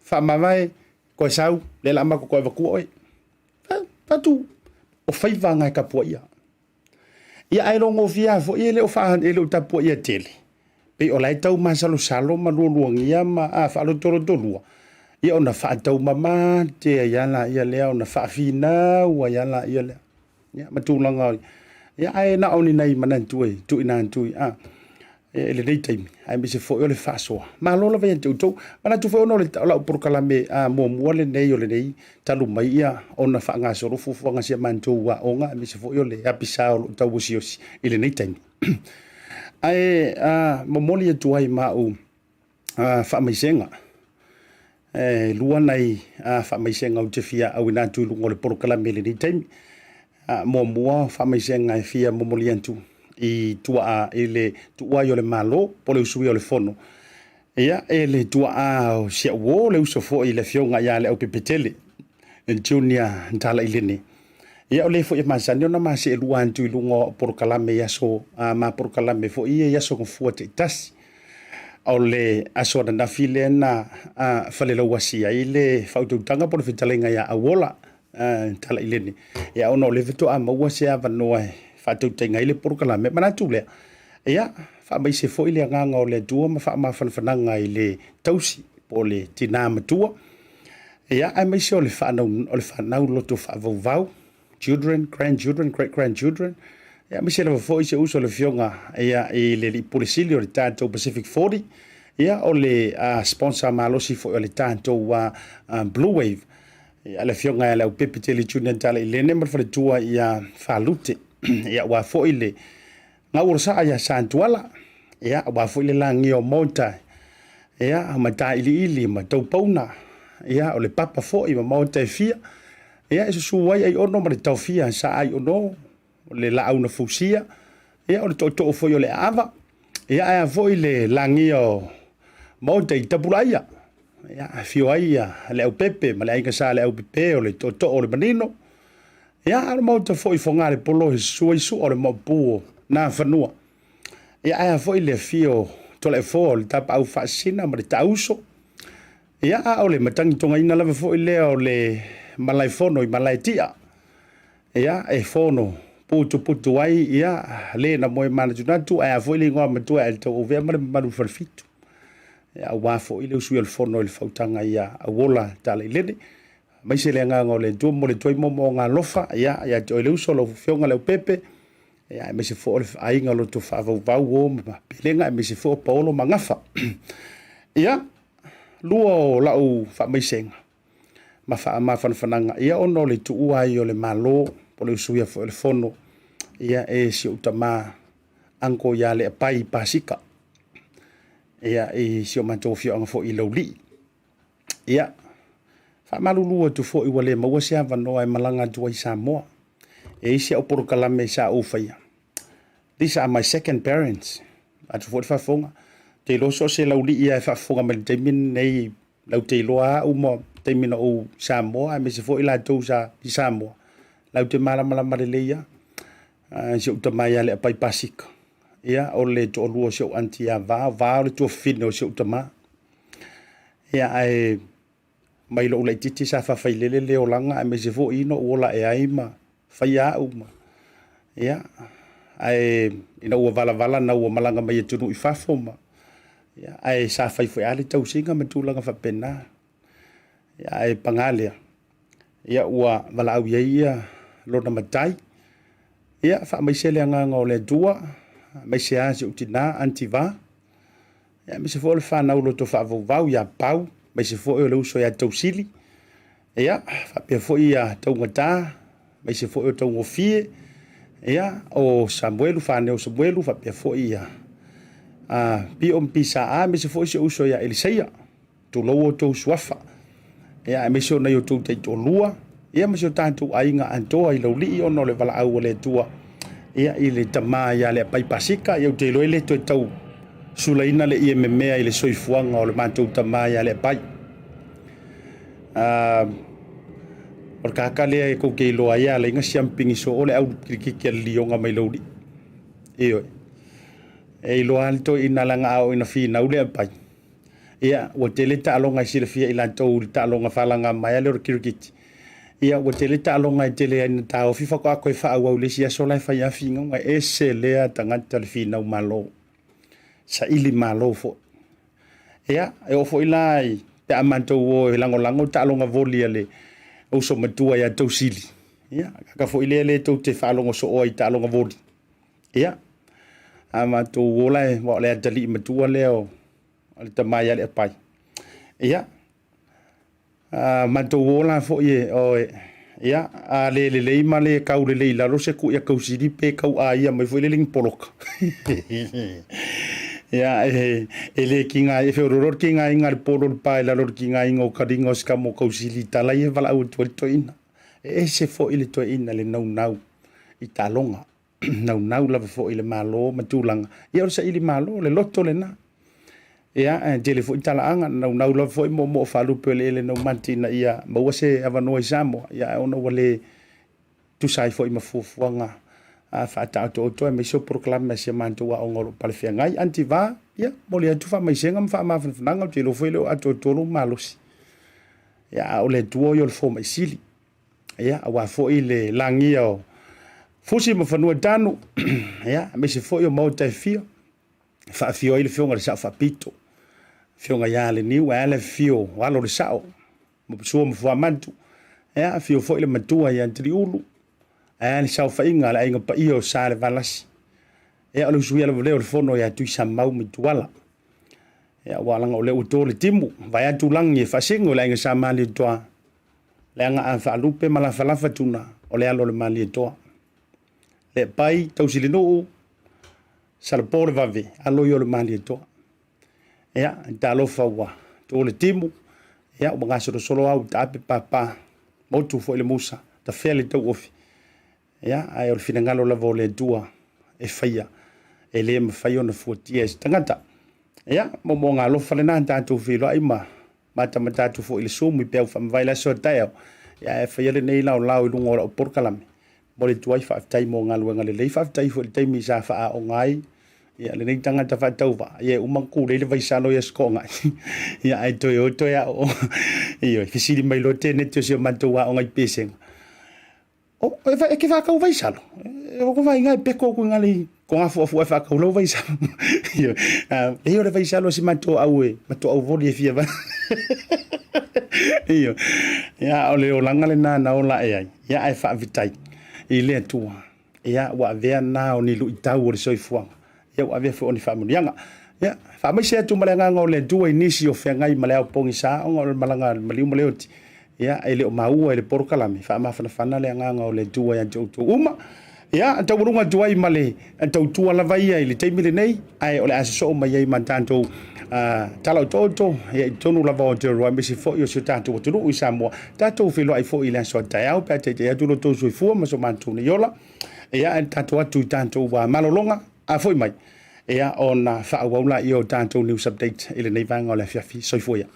faamavae, toe sau, lea o le a matou toe avatua oe. Fatu, o faiva na e tapuaia. Ia ae logofia lava foi e le o, faa, e le o tapuaia tele. Pei o la e tau masalosalo ma lualuagia ma a faalotolotolua, ia ona faataumamate ai lava laia lea, ona faafinau ai lava laia lea. Ia ma tulaga, ia ae na o ni nai manatu e tuuina atu i a i lenei taimi, aemaise foi o le faasoa. Malo lava ia te outou. Manatu foi ona o le o lau polokalame a muamua lenei o lenei talu mai ia ona faagasolo fuafuaga a si a matou aoga, aemaise foi o le apisa o lo o tauosiosi i lenei taimi. Ae a momoli atu ai ma au faamaisega. E lua nai faamaisega ou te fia auina atu i luga o le polokalame i lenei taimi. Muamua, o faamaisega e fia momoli atu i tuaa i le tuuai o le Malo po o le usuia o le Fono. Ia, e le tuaa o si au uo, le uso foi i le Afioga ia Leaupepetele Junior Talailene. Ia, o le foi e masani ona ma seelua atu i luga o polokalame i aso, a ma polokalame foi ia i aso gafua taitasi. O le aso ananafi lea na falelauasi ai le faautautaga po o le fetalaiga ia Auola Talailene. Ia, ona o lea faatoa maua se avanoa e faatautaiga ai le polokalame, manatu lea, ia, faamaise foi le agaga o le Atua ma faamafanafanaga i le tausi po o le tina matua, ia, aemaise o le fanau, o le fanau loto faavauvau, children, grandchildren, great grandchildren, ia, aemaise lava foi si ou uso le afioga ia, i le alii pule sili o le tatou Pacific 40, ia, o le sponsor malosi foi o le tatou Blue Wave, ia, le afioga ia Leaupepe Tele Junior Talailene ma le faletua ia Falute, ia, aua foi le Gauolosaa ia Santuala, ia, aua foi le lagia o Maota, ia, ma Tailiili ma Taupauna, ia, o le papa foi ma maota e fia, ia, e susu ai Aiono ma le taofia sa Aiono, o le laau na fausia, ia, o le tootoo foi o le aava, ia, ae a foi le lagia o Maota i Tapulaia, ia, afio ai ia Leaupepe ma le aiga sa Leaupepe o le tootoo o le manino, ia, a o le maota foi i Fogalepolo e susu ai Sua o le maopu o Nafanua. Ia, ae a foi le afio o Toleafoa o le tapaau faasisina ma le taauso. Ia, a o le matagitogaina lava foi lea o le malaefono i Malaetia. Ia, e fono putuputu ai, ia, le na moe manatunatu, ae a foi le igoa matua e le tauauvea ma le mamalu falefitu. Ia, aua foi le usuia o le fono i le fautaga ia Auola Talailene. Aemaise le agaga o le Atua mo le tuai moomooga alofa, ia, ia te oe le uso, lau Afioga Leaupepe, ia, aemaise foi o le aiga o loto faavauvau o ma Pelega, aemaise foi o Paolo ma Gafa. Ia, lua o lau faamaisega ma faamafanafanaga, ia, ona o le tuua ai o le Malo, po o le usuia foi o le Fono, ia, e si ou tama, uncle ia Leapai Pasika, ia, i si o matou afioaga foi i Laulii. Ia, faamalulu atu foi ua le maua se avanoa e malaga atu ai i Samoa. E i ai si au polokalame sa ou faia. These are my second parents. Atu foi le faafofoga. Ou te iloa so o se laulii lava e faafofoga mai i le taimi lenei, lau te iloa au ma taimi na ou i Samoa, aemaise foi latou sa i Samoa, lau te malamalama lelei lava. Si ou tama ia Leapai Pasika, ia, o le toalua o si ou aunty ia Va, o Va o le tuafafine o si ou tama. Ia, ae mai lou laitiiti sa faafailele le olaga aemaise foi ina ou ola ae ai ma faia au ma ia, ae ina ua valavala na ua malaga mai atunuu i fafo ma ia, ae sa fai foi lava le tausiga ma tulaga faapena. Ia, ae paga lea, ia ua valaau i ai ia lona matai. Ia, faamaise le agaga o le Atua, aemaise lava si ou tina, Aunty Va. Ia, aemaise foi o le fanau loto faavauvau ia Pau, aemaise foi o le uso ia Tausili. Ia, faapea foi ia Taugata, aemaise foi o Taugofie. Ia, o Samuelu, faneu o Samuelu, faapea foi ia Pio ma Pisaa, aemaise foi si ou uso ia Eliseia. Tulou outou suafa, ia, aemaise o nai outou taitoalua, ia, ma si o tatou aiga atoa i Laulii, ona o le valaau a le Atua, ia, i le tama ia Leapai Pasika. Ia, ou te iloa e le toe tau sulaina le ie memea i le soifuaga o le matou tama ia Leapai. O le kaka lea e kou te iloa ai e ala ai na siampigi soo le au kilikiki a le lioga mai Laulii. Ioe. E iloa lava le toeaina leaga a oo ina finau le apai, ia ua tele taaloga e silafia e i latou i le taaloga falaga maea lea o le kirikiti. Ia ua tele taaloga e tele ai ina taofi faatoa toe faaauau i le isi aso la e fai lava finauga. E ese lea tagata le finau malo, saili malo foi. Ia, e oo foi la i pe a matou o e lagolago taaloga voli a le uso matua ia Tausili, ia, kaka foi lea le tou te faalogo soo ai i taaloga voli. Ia, a matou o la, aua o le atalii matua lea o le tama ia Leapai. Ia, a matou o la foi e, oe, ia, a le lelei ma le kau lelei i lalo se kuʻi a Tausili pe tau aia mai foi lele ni poloka. Ia, e, e le tiga, e feoloolo le tigaina a le polo o le pa i lalo o le tigaina o taliga o si tama o Tausili i tala ia e valaau atu ai le toeaina. E ese foi le toeaina le naunau i taaloga. Naunau lava foi i le Malo ma tulaga, ia o le saili malo, le loto lena. Ia, ae tele foi talaaga, na naunau lava foi moomoo faalupe o eleele naumati ina ia maua se avanoa i Samoa, ia ae ona ua le tusa ai foi ma fuafuaga faataotooto aemaise o polokalame a si a matou aoga o lo o palefeagai. Aunty Va, ia, momoli atu faamaisega ma faamafanafanaga, ou te iloa foi e le o atoatoa lou malosi. Ia, a o le Atua o ia o le fomai sili. Ia, aua foi le lagia o Fusi ma Fanuatanu, ia, aemaise foi o maota e fia, e faafio ai le Afioga i le Sao Faapito, Afioga ia Leniu, ae a le afifio o alo o le Sao, ma Sua ma Fuamatu, ia, afio foi le matua ia Taliulu, ae a le saofaiga a le aiga paia o Salevalasi. Ia, o le usuia lava lea o le fono ia Tuisamau ma Ituala. Ia, aua leaga o lea ua to le timu, vaeatu lagi e faasino i le aiga Sa Malietoa, leaga a faalupe ma lafalafa tuna, o le alo o le Malietoa. Leapai, Tausilinuu, Salapo le vave, alo ia o le Malietoa. Ia, talofa ua to le timu, ia, ua gasolosolo au taape papa, motu foi le musa, tafea le tauofi. Ia, ae o le finagalo lava o le Atua e faia, e le mafai ona fuatia e se tagata. Ia, moomooga alofa lena tatou feiloai ma matamata atu foi i le Zoom i peau faamavae le aso a taeao. Ia, ae faia lenei laolao i luga o lau polokalame. Momoli atu ai faafetai mo galuega lelei, faafetai foi i le taimi sa faaaoga ai ia lenei tagata faatauvaa, ia e uma ona tulei le vaisalo i Aso Toonai, ia ae toe o toe aooga. Ioe, fesili mai loa teneti o si o matou aoga i Pesega, O, e, e ke whakau vaisalo. E o vai ngai peko ku ngali ko ngā fuafua e whakau lau vaisalo. Io, e o le vaisalo si mato au e, mato au voli e fia va. Io, ia o le olanga le nā na ola e ai. Ia ai whaavitai i le atua. Ia ua avea nā o ni luitau o le soifuaga. Ia ua avea foi o ni faamanuiaga. Ia, faamaise atu ma le agaga o le Atua i nisi o feagai ma le ao pogisa ona o le malaga a le maliu ma le oti. Ia, e le o maua i le polokalame, faamafanafana le agaga o le Atua ia te outou uma. Ia, taualuga atu ai ma le tautua lava ia i le taimi lenei, ae o le a sosoo mai ai ma tatou tala otooto, ia i totonu lava o Aotearoa, aemaise foi o si o tatou atunuu i Samoa. Tatou feiloai foi i le aso a taeao pe a taitai atu lo outou soifua ma so matou nei ola. Ia, ae tatou atu i tatou malologa, a foi mai, ia, ona faaauau laia o tatou news update i lenei vaega o le afiafi. Soifua ia.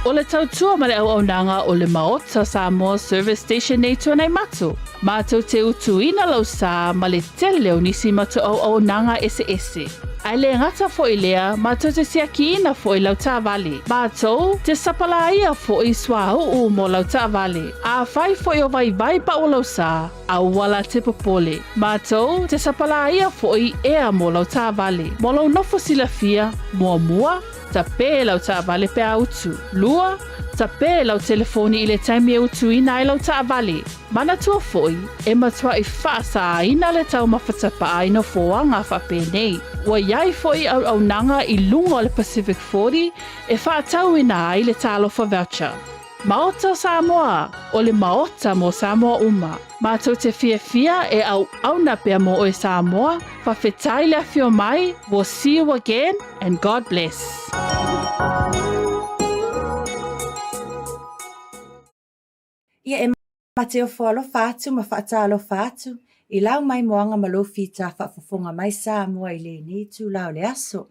O le tautua ma le auaunaga o le Maota Samoa Service Station nei Tuanaimato, mātou te utuina lau sā ma le tele o nisi matou auaunaga eseese. Ae le gata foi lea, mātou te siakiina foi lau taavale. Mātou te sapalāia foi suauu mo lau taavale. Afai foi o vaivai pau o lau sā, aua la te popole. Mātou te sapalāia foi ea mo lau taavale. Mo lou nofo silafia, muamua, tapē lau taavale pe a utu. Lua, tapē lau telefoni i le taimi e utuina ai lau taavale. Manatua foi, e matuai faasāina le taumafa tapaa i nofoaga faapenei. Ua i ai foi auaunaga i luga o le Pacific 40 e faatauina ai le Talofa Voucher. Maota o Samoa, o le Maota mo Samoa uma. Matou te fiafia e auauna pea mo oe Samoa, fafetai le afio mai, we'll see you again and God bless. Ia e mateofo alofa atu ma faatalofa atu i lau maimoaga ma lou fita faafofoga mai Samoa i lenei itula o le aso.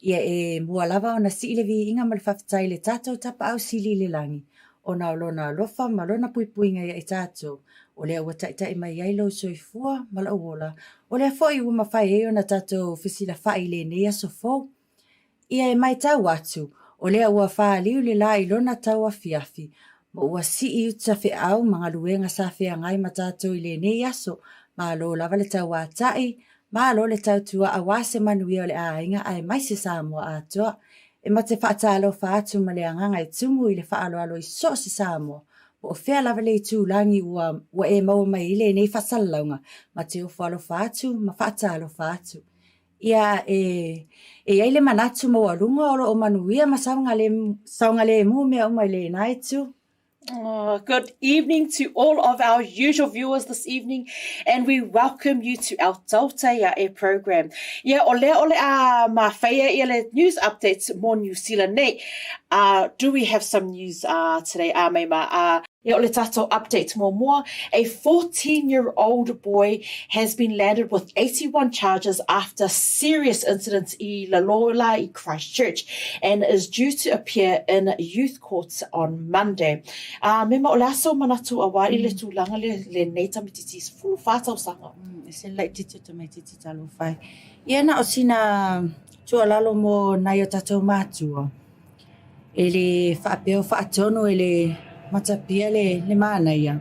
Ia e mua lava ona sii le viiga ma le faafetai i le tatou Tapaau Sili i le Lagi ona o Lona alofa ma Lona puipuiga ia i tatou. O lea ua taitai mai ai lou soifua ma lou ola, o lea foi ua mafai ai ona tatou fesilafa'i i lenei aso fou. Ia e matau atu, o lea ua faliu le la i lona tauafiafi, ma ua sii uta feau ma galuega sa feagai ma tatou i lenei aso, malo lava le tauata'i, malo le tautua aua se manuia o le aiga aemaise Samoa atoa. E ma te faatalofa atu ma le agaga e tumu i le faaaloalo i so o se Samoa, po o fea lava le itulagi ua ua e maua mai ai lenei faasalalauga, ma te ofo alofa atu ma faatalofa atu. Ia e e i ai le manatu maualuga o lo o manuia ma saogalemu mea uma i lena itu. Oh, good evening to all of our usual viewers this evening and we welcome you to our Tautai Ae program. Ia, o lea o le a mawhaia ia le news updates mo New Zealand nei. Uh, do we have some news uh, today, a mei ma? Uh, Ia o le tātou update muamua, a 14-year-old boy has been landed with 81 charges after serious incidents i Lalola i Christchurch and is due to appear in youth court on Monday. Ā, mema o le aso manatu a wā i le tūlanga le, lenei tamititi 14 tausaga. Mm, e se laitiiti o tamaitiiti talofa e. Ia na o sina tuualalo mo nai o tatou mātua. E le faapea o faatonu e le matapia le, le manaia.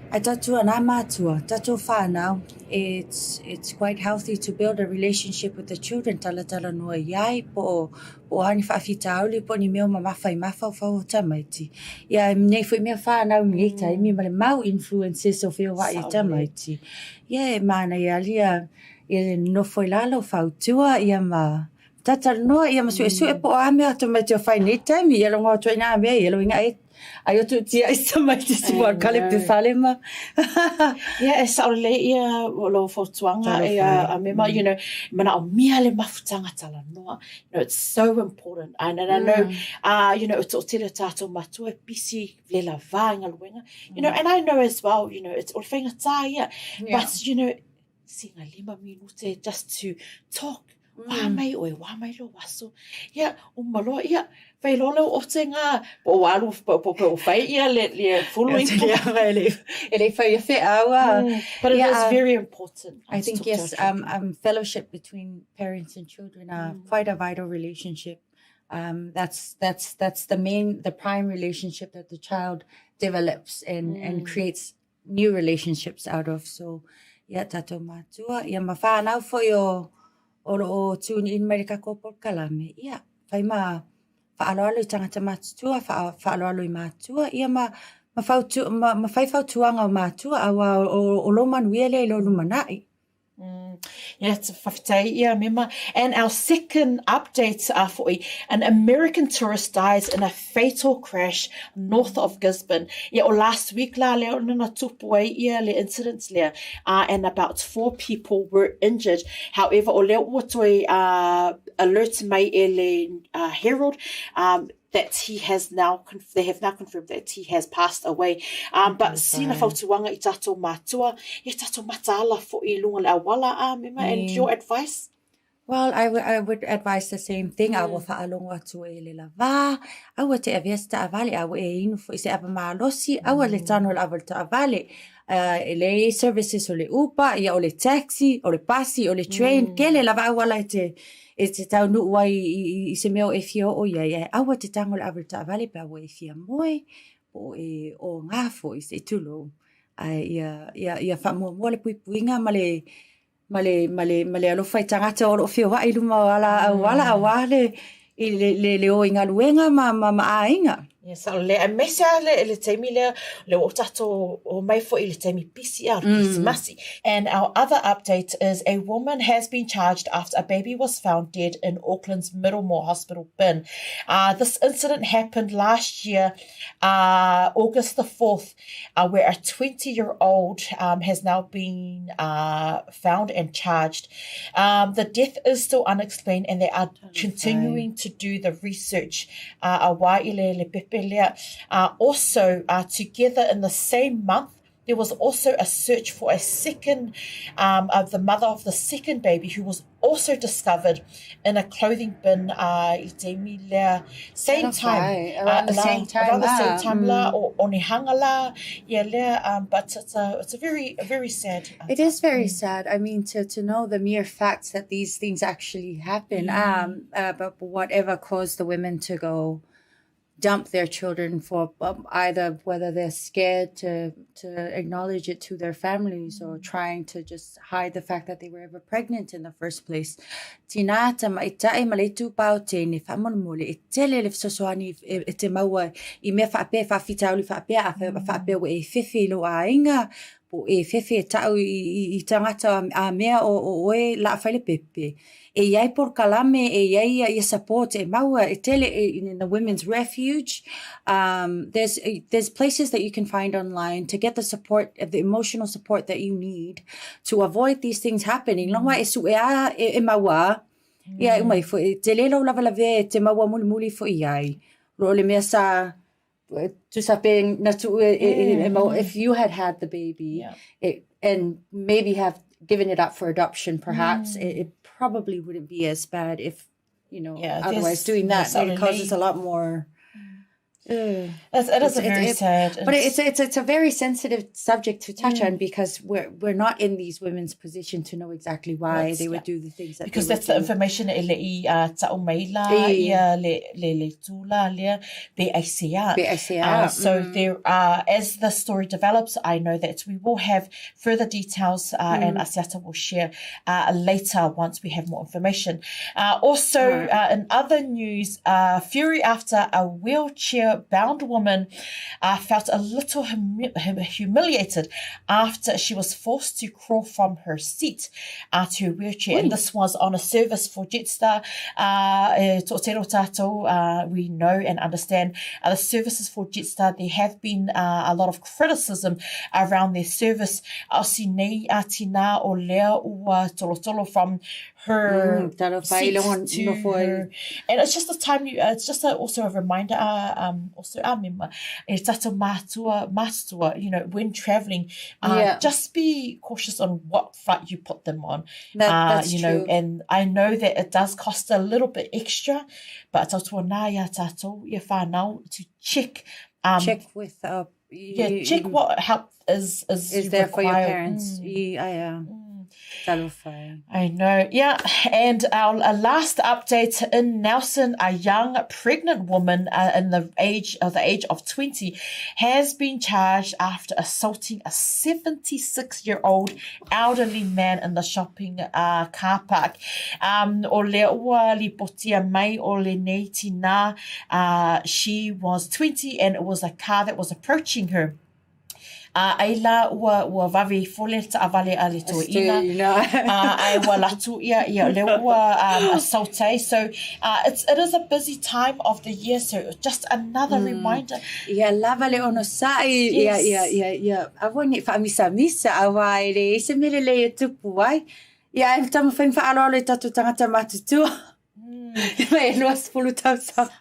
Ae tatua nā mātua, tatou whānau, it's, it's quite healthy to build a relationship with the children, talatalanoa i ai, po o, po o a ni faafitauli, po o ni mea o mamafa i mafaufau o tamaiti. Ia, nei foi mea whānau i nei taimi, ma le mau influences o feoai e tamaiti. Ia, e manaia ali ia, ia nofo i lalo, fautua, ia ma, Talanoa ia ma suesue po o a mea tamaiti o fai nei taimi ia logo atu ai nā mea ia loinga e ai o tuutia i tamaiti si wa kale pe fale ma. Ia e sao lelei ia o lou fautuaga ia a mema you know manaomia le mafutaga talanoa you know it's so important and, and I know uh, you know o toatele o tātou matua e busy le lavā i galuega you know and I know as well you know it's o le faigata ia but you know Singa lima minute just to talk. Wā mai oe, wā mai lou aso. Ia, uma loa, ia, fai loa lou ote ngā, po o alu, po, po, po o fai ia le, le fulu ipo. E le, e le fai a wheau a. But it is very important. I think yes, um, fellowship between parents and children are quite a vital relationship. Um, that's, that's, that's the main, the prime relationship that the child develops and, and creates new relationships out of. So, ia tātou mātua, ia ma whānau foi o, o lo o tune in mai le kākou polokalame. Ia, whai ma whaaloalo i tangata mātutua, wha, whaaloalo i mātua, ia ma, ma, whautu, ma, ma whai whautuanga o mātua, aua o, o, o lo manuia lea i lo lumanai. Yeah, it's whawhitai ia mema. And our second update uh, foi, an American tourist dies in a fatal crash north of Gisborne. Ia, o last week la lea ona na tupu ai ia le incident lea. Uh, and about four people were injured. However, o lea ua toe uh, alert mai e le uh, Herald um, that he has now, they have now confirmed that he has passed away. Um, but sina fautuaga i tātou mātua, ia tātou mataala foi i lunga le auala, a mema, and your advice? Well, I, I would advise the same thing. Mm. Aua whaalongo atu e le lava, aua te avea se taavale, aua e inu foi se ava malosi, aua le tano le ava le taavale. Uh, e le services o le Uber, ia o le taxi, o le pasi, o le train, mm. kele lava auala e te, e te taunuu ai i, i, i se mea o e fia oo i ai, ae aua te tango le ave le taavale pe a ua e fia moe, po o e o ngā foi se i tulou. Ae ia, ia, ia faamuamua le puipuiga ma le, ma le, ma le, ma le alofa i tagata o lo o feoai i luma o ala auala mm. auā le, i le, le, le o i galuega ma, ma, ma aiga. Yes, o le aemaise lava le, le taimi lea, le ua tatou o mai foi i le taimi pisi a o le Kerisimasi. And our other update is a woman has been charged after a baby was found dead in Auckland's Middlemore Hospital bin. Uh, this incident happened last year, uh, August the 4th, uh, where a 20-year-old um, has now been uh, found and charged. Um, the death is still unexplained and they are continuing to do the research. Uh, a wā i le, le pepe lea. Uh, also, uh, together in the same month, There was also a search for a second, um, of the mother of the second baby who was also discovered in a clothing bin uh, i te imi lea. Same time. Around the same time. Around the same time la, o Onehunga la, ia lea, um, but it's a, it's a very, a very sad. Uh, it is very sad. I mean, to, to know the mere fact that these things actually happen, um, uh, but whatever caused the women to go dump their children for um, either whether they're scared to to acknowledge it to their families or trying to just hide the fact that they were ever pregnant in the first place. Tina tamaitai ma le itupa o teine faamolemole e tele le fesoasoani e, e te maua i mea faapea faafitauli faapea a faapea ua e fefe i lou aiga po e fefe e ta'u i, i, i tagata a mea o, o oe laa fai le pepe. E i ai polokalame, e i ai ia, ia support e maua e tele in the women's refuge. Um, there's, there's places that you can find online to get the support, the emotional support that you need to avoid these things happening. Longa e su'e a e, e maua, ia e uma ifo, e tele lou lavelavea e te maua mulimuli ifo i ai. Lo o le mea sa tusa pe na tu'u e, e, e, e maua, if you had had the baby Yeah. it, and maybe have given it up for adoption perhaps, it, it probably wouldn't be as bad if, you know, Yeah, otherwise there's- doing that, there's it causes a only- lot more. Uh, It's, it is a It's- very it- sad. but it's it's it's a very sensitive subject to touch on because we're we're not in these women's position to know exactly why What's- they would yeah. do the things that because they that's would the do. information e le i uh, ta'u mai la E. ia le, le, le tū la lea pe aisea. Pe aisea, So there are, as the story develops, I know that we will have further details uh, and Asiata will share uh, later once we have more information. Uh, also, uh, in other news, uh, fury after a wheelchair-bound woman uh, felt a little hum- humiliated after she was forced to crawl from her seat uh, to her wheelchair. And this was on a service for Jetstar. Uh, e to'otero tātou, uh, we know and understand uh, the services for Jetstar. There have been uh, a lot of criticism around their service. A o si nei a tina o lea ua tolotolo from her Mm, talo whai seat longo to nofo ai. her. And it's just a time, you, uh, it's just a, also a reminder, uh, um, also our mema, e tātou mātua, mātua, you know, when travelling, uh, Yeah. just be cautious on what flight you put them on. That, uh, that's you know, true. and I know that it does cost a little bit extra, but tātou nā ia tātou, ia whānau, to check, um, check with uh, yeah, you- check you- what help is, is, is there for your required. parents. Mm. Yeah, yeah. Talofa. I know, yeah. And our, uh last update in Nelson, a young pregnant woman uh, in the age of the age of 20 has been charged after assaulting a 76 year old elderly man in the shopping uh, car park. Um, o le ua lipotia mai o le nei tina, uh, she was 20 and it was a car that was approaching her. A ai la ua, ua vave ifo le taavale a le toeaina, a ai ua latu ia, ia le ua um, assault ai. So uh, it's, it is a busy time of the year, so just another reminder. Ia lava le onosai, ia, Yes. ia, ia, ia, aua ne i faamisamisa, aua e leai se mea lelei e tupu ai. Ia, e taumafai ma faaaloalo i tatou tagata matutua. Ia, e 20 tausaga.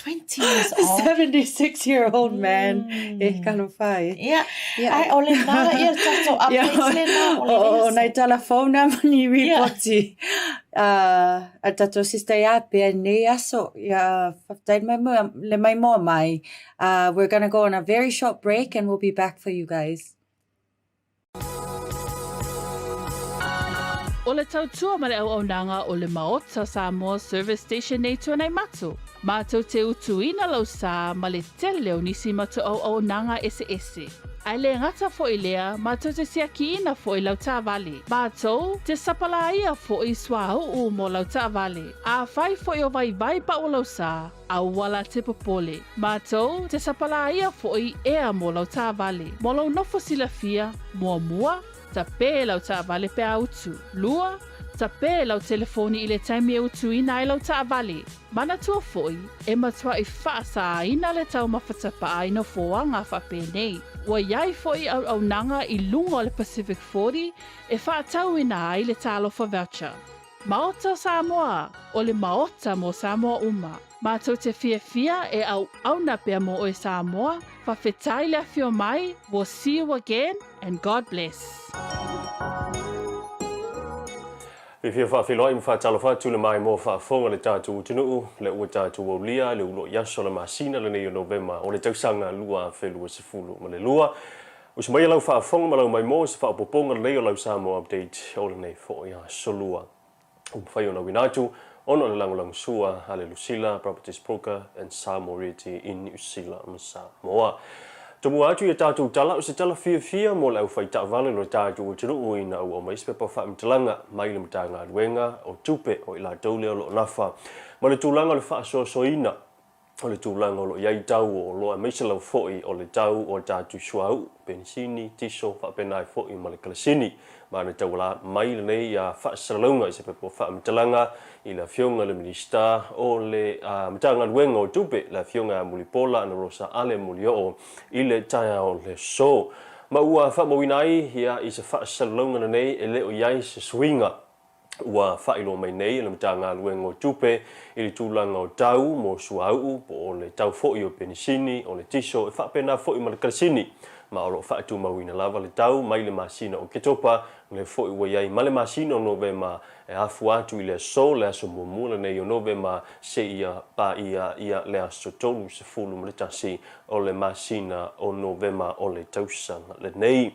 20 years old. 76 year old man. E talofa e. Yeah. Ia. Ai, o le nā, ia tātou updates le nā, o le O, o, esa. nai telefona ma ni ripoti. Uh, a tātou sister ia pea nei aso. Ia, faafetai le maimoa, le maimoa mai. Uh, we're gonna go on a very short break and we'll be back for you guys. O le tautua ma le auaunaga o le Maota Samoa Service Station nei Tuanaimato, matou te utuina lau sa ma le tele o nisi matou auaunaga eseese. Ae le gata foi lea, matou te siakiina foi lau taavale. Matou te sapalaia foi suauu mo lau taavale. Afai foi o vaivai pau o lau sa, aua la te popole. Matou te sapalaia foi ea mo lau taavale. Mo lou nofo silafia, muamua, tapē lau taavale pe a utu. Lua, tapē lau telefoni i le taimi e utuina ai lau taavale. Manatua foi, e matuaʻi faasāina le taumafa tapaa i nofoaga faapenei. Ua i ai foi auaunaga i luga o le Pacific 40 e faatauina ai le Talofa Voucher. Maota o Samoa, o le Maota mo Samoa uma. Matou te fiafia e auauna pea mo oe Samoa, fafetai le afio mai, we'll see you again and God bless. Fiafia faafeiloai ma faatalofa atu le maimoa faafofoga le tatou atunuu, le ua tatou aulia le uluai aso le masina lenei o Novema o le tausaga 2022. Usu maia lau faafofoga ma lau maimoa i se faaopoopoga lelei o lau Samoa Update o lenei foi aso lua. Ua mafai ona uina atu ona o le lagolagosua a le Lucilla Properties Broker and Samoa Realty in New Zealand ma Samoa. Tomua atu i a tatou tala, o se tala fiafia mo le aufai taavale o le tatou atunuu ina ua aumai se pepa faamatalaga mai le Matagaluega o Tupe o i latou lea o lo o nafa ma le tulaga o le faasoasoaina o le tulaga o lo o i ai tau o oloa aemaise lava foi o le tau o a tatou suauu, penisini, tiso, faapena ai foi ma le kalasini. Ma na tauala mai lenei faasalalauga i se pepa o faamatalaga i le Afioga i le Minisita o le Matagaluega o Tupe, le Afioga ia Mulipola Anarosa Ale Molioo i le taeao o le aso. Ma ua faamauina ai i se faasalalauga lenei e le o i ai se suiga ua faailoa mai nei e le Matagaluega o Tupe i le tulaga o tau mo suauu po o le tau foi o penisini, o le tiso, e faapena foi ma le kalasini. Ma o lo o faatumauina lava le tau mai le masina o Oketopa, lea foi ua i ai ma le masina o Novema e afua atu i le aso, le aso muamua lenei o Novema seia paia ia le aso 31 o le masina o Novema o le tausaga lenei.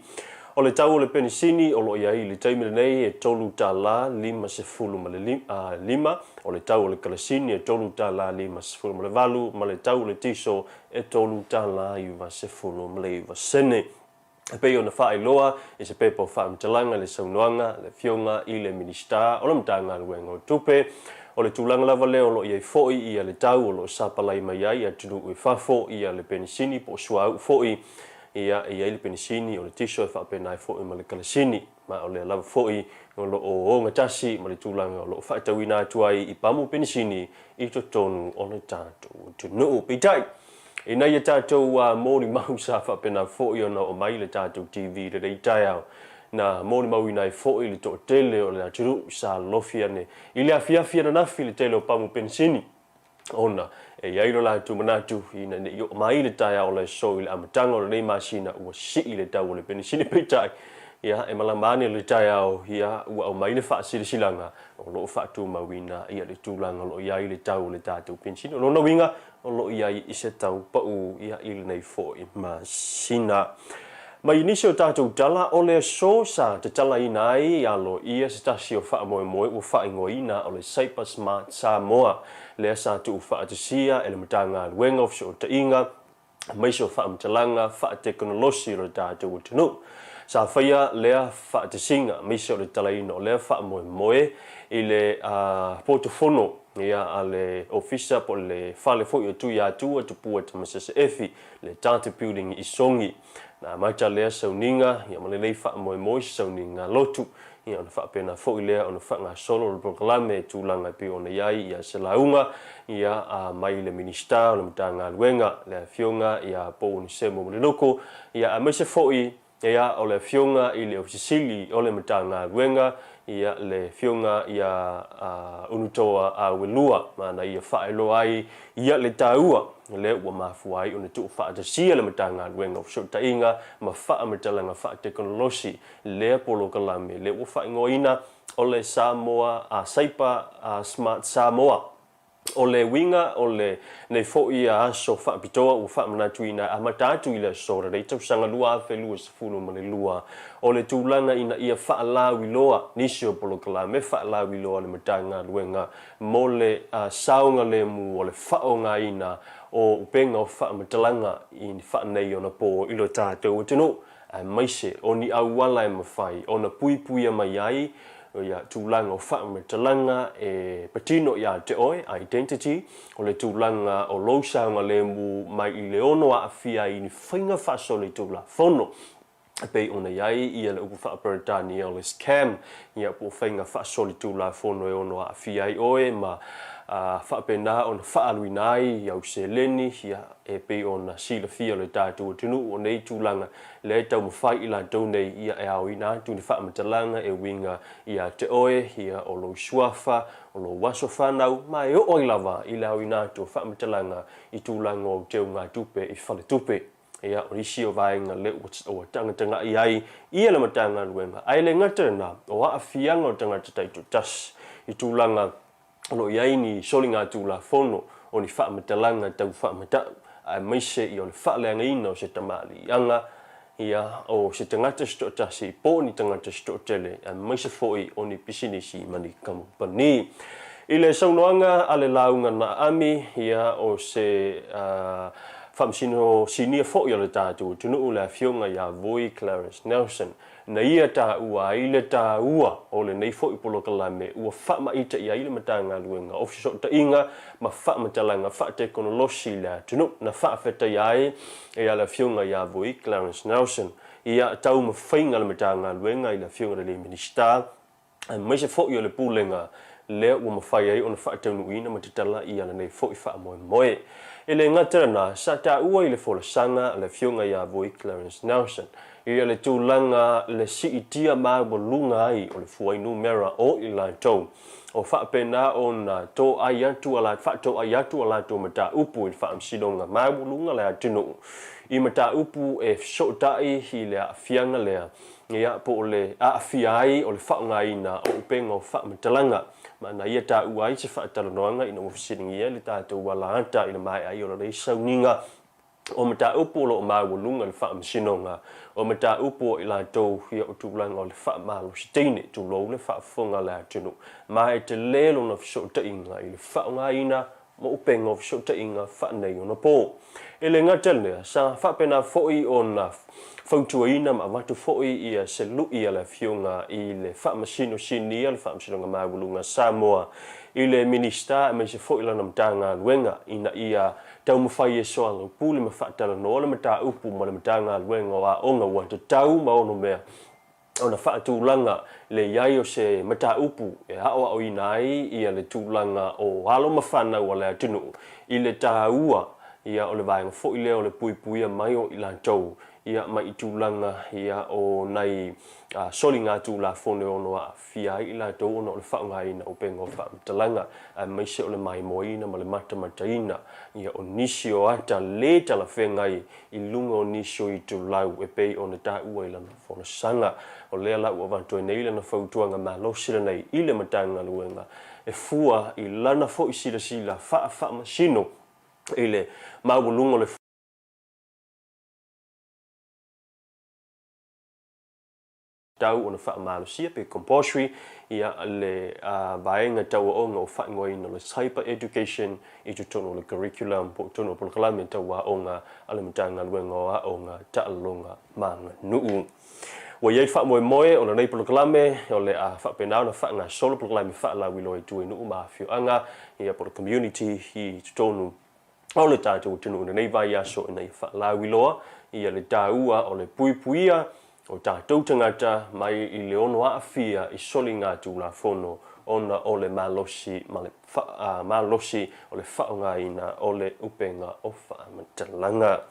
O le tau o le penisini o lo o i ai i le taimi lenei e $3.55, o le tau o le kalasini e $3.58 ma le tau o le tiso e $3.99. E pei ona faailoa i se pepa o faamatalaga le saunoaga a le Afioga i le Minisita o le Matagaluega o Tupe, o le tulaga lava lea o lo o i ai foi ia le tau o lo o sapalai mai ai i atunuu i fafo ia le penisini po o suauu foi ia e i ai le penisini, o le tiso e faapena ai foi ma le kalasini. Ma o lea lava foi o lo o ogatasi ma le tulaga o lo o faatauina atu ai i pamu penisini i totonu o le tatou atunuu. Peitai, ina ia tatou molimau sa faapena foi ona oo mai le tatou TV i lenei taeao, na molimauina ai foi le toatele o le atunuu sa lofi ane i le afiafi ananafi i le tele o pamu penisini, ona e i ai lo latou manatu ina ne i oo mai le taeao o le aso i le amataga o lenei masina ua sii le tau o le penisini. Peitai, ia, e malama ane le taeao, ia, ua aumai le faasilasilaga o lo o faatumauina ia le tulaga o lo o i ai le tau o le tatou penisini. O lona uiga, o lo o i ai i se tau pau ia i lenei foi masina. Mai nisi o tatou tala, o le aso sa tatalaina ai aloaia se tasi o faamoemoe ua faaigoaina o le Cyber Smart Samoa, lea sa tuufaatasia e le Matagaluega o Fesootaiga aemaise o faamatalaga faatekonolosi o le tatou atunuu. Sa faia lea faatasiga aemaise o le tatalaina o lea faamoemoe i le potofono a le Ofisa po o le fale foi o Tuiatua Tupua Tamasese Efi, le Data Building i Sogi. Na amata lea sauniga ma lenei faamoemoe i se sauniga lotu, ona faapena foi lea ona faagasolo le polokalame i tulaga e pei ona i ai ia se lauga ia mai le Minisita o le Matagaluega, le Afioga ia Pouonisemo Mulinuku, ia aemaise foi ia o le Afioga i le Ofisa Sili o le Matagaluega, ia le Afioga ia Unutoa Auelua, ma na ia faailoa ai ia le taua lea ua mafua ai ona tuufaatasia le Matagaluega o Fesootaiga ma Faamatalaga Faatekonolosi lea polokalame lea ua faaigoaina o le Samoa Cyber Smart Samoa. O le uiga o lenei foi aso faapitoa ua faamanatuina e amata atu i le aso lenei tausaga 2022, o le tulaga ina ia faalauiloa nisi o polokalame faalauiloa a le Matagaluega mo le saogalemu o le faaaogaina o upega o faamatalaga i faaneionapo i lo tatou atunuu, aemaise o ni auala e mafai ona puipuia mai ai ia tulaga o faamatalaga e patino ia te oe, identity, o le tulaga o lou saogalemu mai i le ono aafia ai i ni faiga faasolitulafono. E pei ona i ai ia le upu faa-Peretania o le scam, ia po o faiga faasolitulafono e ono aafia ai oe ma faapena ona faaaluina ai i au seleni, ia, e pei ona silafia o le tatou atunuu o nei tulaga lea e taumafai i latou nei, ia, e aoina atu ni faamatalaga e uiga ia te oe, ia, o lou suafa, o lou aso fanau, ma e oo ai lava i le aoina atu o faamatalaga i tulaga o au teugatupe i faletupe. Ia, o nisi o vaega lea ua tagatagai ai ia le Matagaluega, ae le gata i lena, o aafiaga o tagata taitoatasi i tulaga o lo o i ai ni soligatulafono, o ni faamatalaga tau faamatau, aemaise ia o le faaleagaina o se tamaaliiaga, ia, o se tagata se toatasi po o ni tagata se toatele, aemaise foi o ni pisinisi ma ni kamupani. I le saunoaga a le lauga na aami, ia, o se Faamasino Sinia foi o le tatou atunuu le Afioga ia Vui Clarence Nelson, na ia taua ai le taua o lenei foi polokalame ua faamaita i ai le Matagaluega o Fesootaiga ma Faamatalaga Faatekonolosi i le atunuu na faafetaia ai e le Afioga ia Vui Clarence Nelson ia taumafaiga a le Matagaluega i le Afioga i le Minisita aemaise foi o le Pulega lea ua mafai ai ona faataunuuina ma tatala ia lenei foi faamoemoe. E le gata lena, sa taua i le folasaga a le Afioga ia Vui Clarence Nelson ia le tulaga le siitia maualuga ai o le fuainumera o i latou o faapena ona toai atu a faatoai atu a latou mataupu i le Faamasinoga Maualuga le atunuu i mataupu e fesootai i le aafiaga lea Ia, po o le aafia ai o le faaaogaina o upega o faamatalaga. Ma na ia taua ai se faatalanoaga ina ua fesiligia le tatou alaata i le maea ai o lenei sauniga o mataupu o lo o maualuga le Faamasinoga o mataupu o i latou ia o tulaga o le faamalosi teine, tulou le faafofoga a le atunuu, ma e tele lona fesootaiga i le faaaogaina ma upega o fesootaiga faaneionapo. E le gata i lea, sa faapena foi ona fautuaina ma avatu foi ia se lui a le Afioga i le Faamasino Sinia o le Faamasinoga Maualuga a Samoa i le Minisita aemaise foi lana Matagaluega ina ia taumafai e soalaupule ma faatalanoa le mataupu ma le Matagaluega o Aoga ua tatau ma onomea ona faatulaga le i ai o se mataupu e aoaoina ai ia le tulaga o alo ma fanau a le atunuu i le taua ia o le vaega foi lea o le puipuia mai o i latou ia mai i tulaga ia o nai soligatulafono e ono aafia ai i latou ona o le faaaogaina o upega o faamatalaga aemaise o le maimoaina ma le matamataina ia o nisi o ata le talafeagai i luga o nisi o itulau e pei ona taua i lana folasaga. O lea la ua avatu ai nei lana fautuaga malosi lenei i le Matagaluega e fua i lana foi silasila faafaamasino i le maualuga o le tau ona faamalosia pe compulsory ia le vaega tauaoga o faaigoaina o le Cyber Education i totonu o le curriculum po o totonu o polokalame tauaoga a le Matagaluega o Aoga, Taaloga ma Aganuu. Ua i ai faamoemoe o lenei polokalame o le a faapena ona faagasolo polokalame faalauiloa i tua i nuu ma afioaga ia po o le community i totonu o le tatou atunuu i lenei vaiaso ina ia faalauiloa ia le taua o le puipuia o tatou tagata mai i le ono aafia i soligatulafono ona o le malosi ma le malosi o le faaaogaina o le upega o faamatalaga.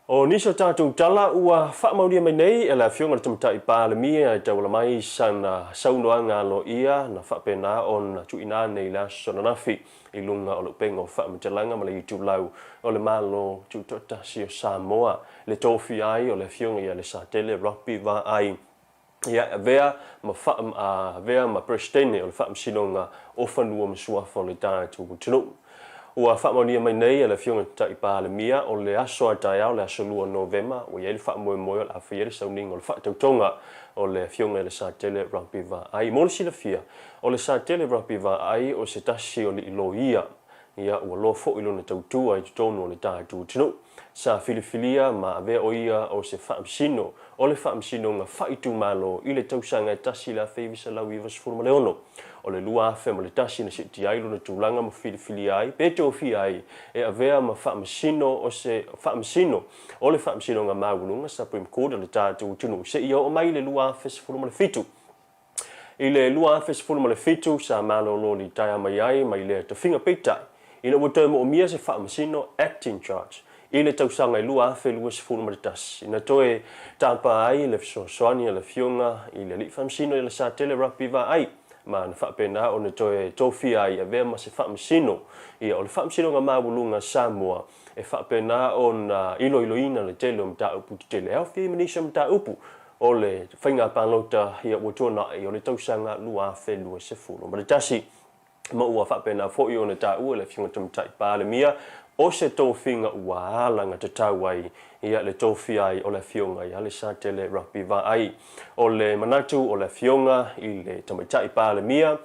O nisi o tatou tala ua faamaulia mai nei e le Afioga i le Tamaitai Palemia e tauala mai sana saunoaga aloaia na faapena ona tuuina ane i le aso ananafi i luga o le upega o faamatalaga ma le itulau o le Malo Tutoatasi o Samoa le tofia ai o le Afioga ia Lesatele Robbie Vaai ia avea ma avea ma Peresetene o le Faamasinoga o Fanua ma Suafa o le tatou atunuu. Ua faamaonia mai nei e le Afioga i le Tamaitai Palemia o le aso a taeao, le aso 2 o Novema, ua i ai le faamoemoe o le a faia le sauniga o le faatautoga o le Afioga i le Satele Robbie Vaai. Mo le silafia, o le Satele Robbie Vaai o se tasi o alii loia, ia ua loa foi lona tautua i totonu o le tatou atunuu. Sa filifilia ma avea o ia o se faamasino o le Faamasinoga Faaitumalo i le tausaga e 1996. O le 2001 na siitia ai lona tulaga ma filifilia ai pe tofia ai e avea ma Faamasino o se Faamasino o le Faamasinoga Maualuga, Supreme Court, o le tatou atunuu seia oo mai i le 2017. I le 2017 sa malolo litaea mai ai mai lea tofiga peitai ina ua toe moomia se faamasino, acting judge, i le tausaga e 2021 na toe tapa ai le fesoasoani a le Afioga i le Alii Faamasino i le Satele Rugby Vaai ma na faapena ona toe tofia ai e avea ma se faamasino ia o le Faamasinoga Maualuga a Samoa e faapena ona iloiloina le tele o mataupu tetele e aofia ai ma nisi o mataupu o le faiga palota ia ua tuanai o le tausaga 2021. Ma ua faapena foi ona taua e le Afioga Tamaitai Palemia o se tofiga ua alagatatau ai ia le tofia ai o le Afioga ia Lesatele Rugby Vaai. O le manatu o le Afioga i le Tamaitai Palemia,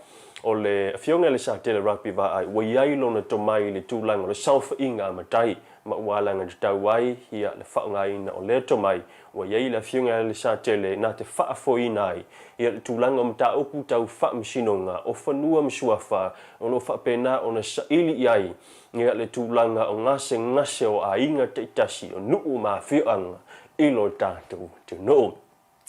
o le Afioga ia Lesatele Rugby Vaai ua i ai lona tomai i le tulaga o le saofaiga a matai ma ua alagatatau ai ia le faaaogaina o lea tomai ua i ai le Afioga ia Lesatele na te faafoeina ai ia le tulaga o mataupu tau faamasinoga o fanua ma suafa o lo o faapena ona saili i ai ia le tulaga o gasegase o aiga taitasi o nuu ma afioaga i lo tatou atunuu.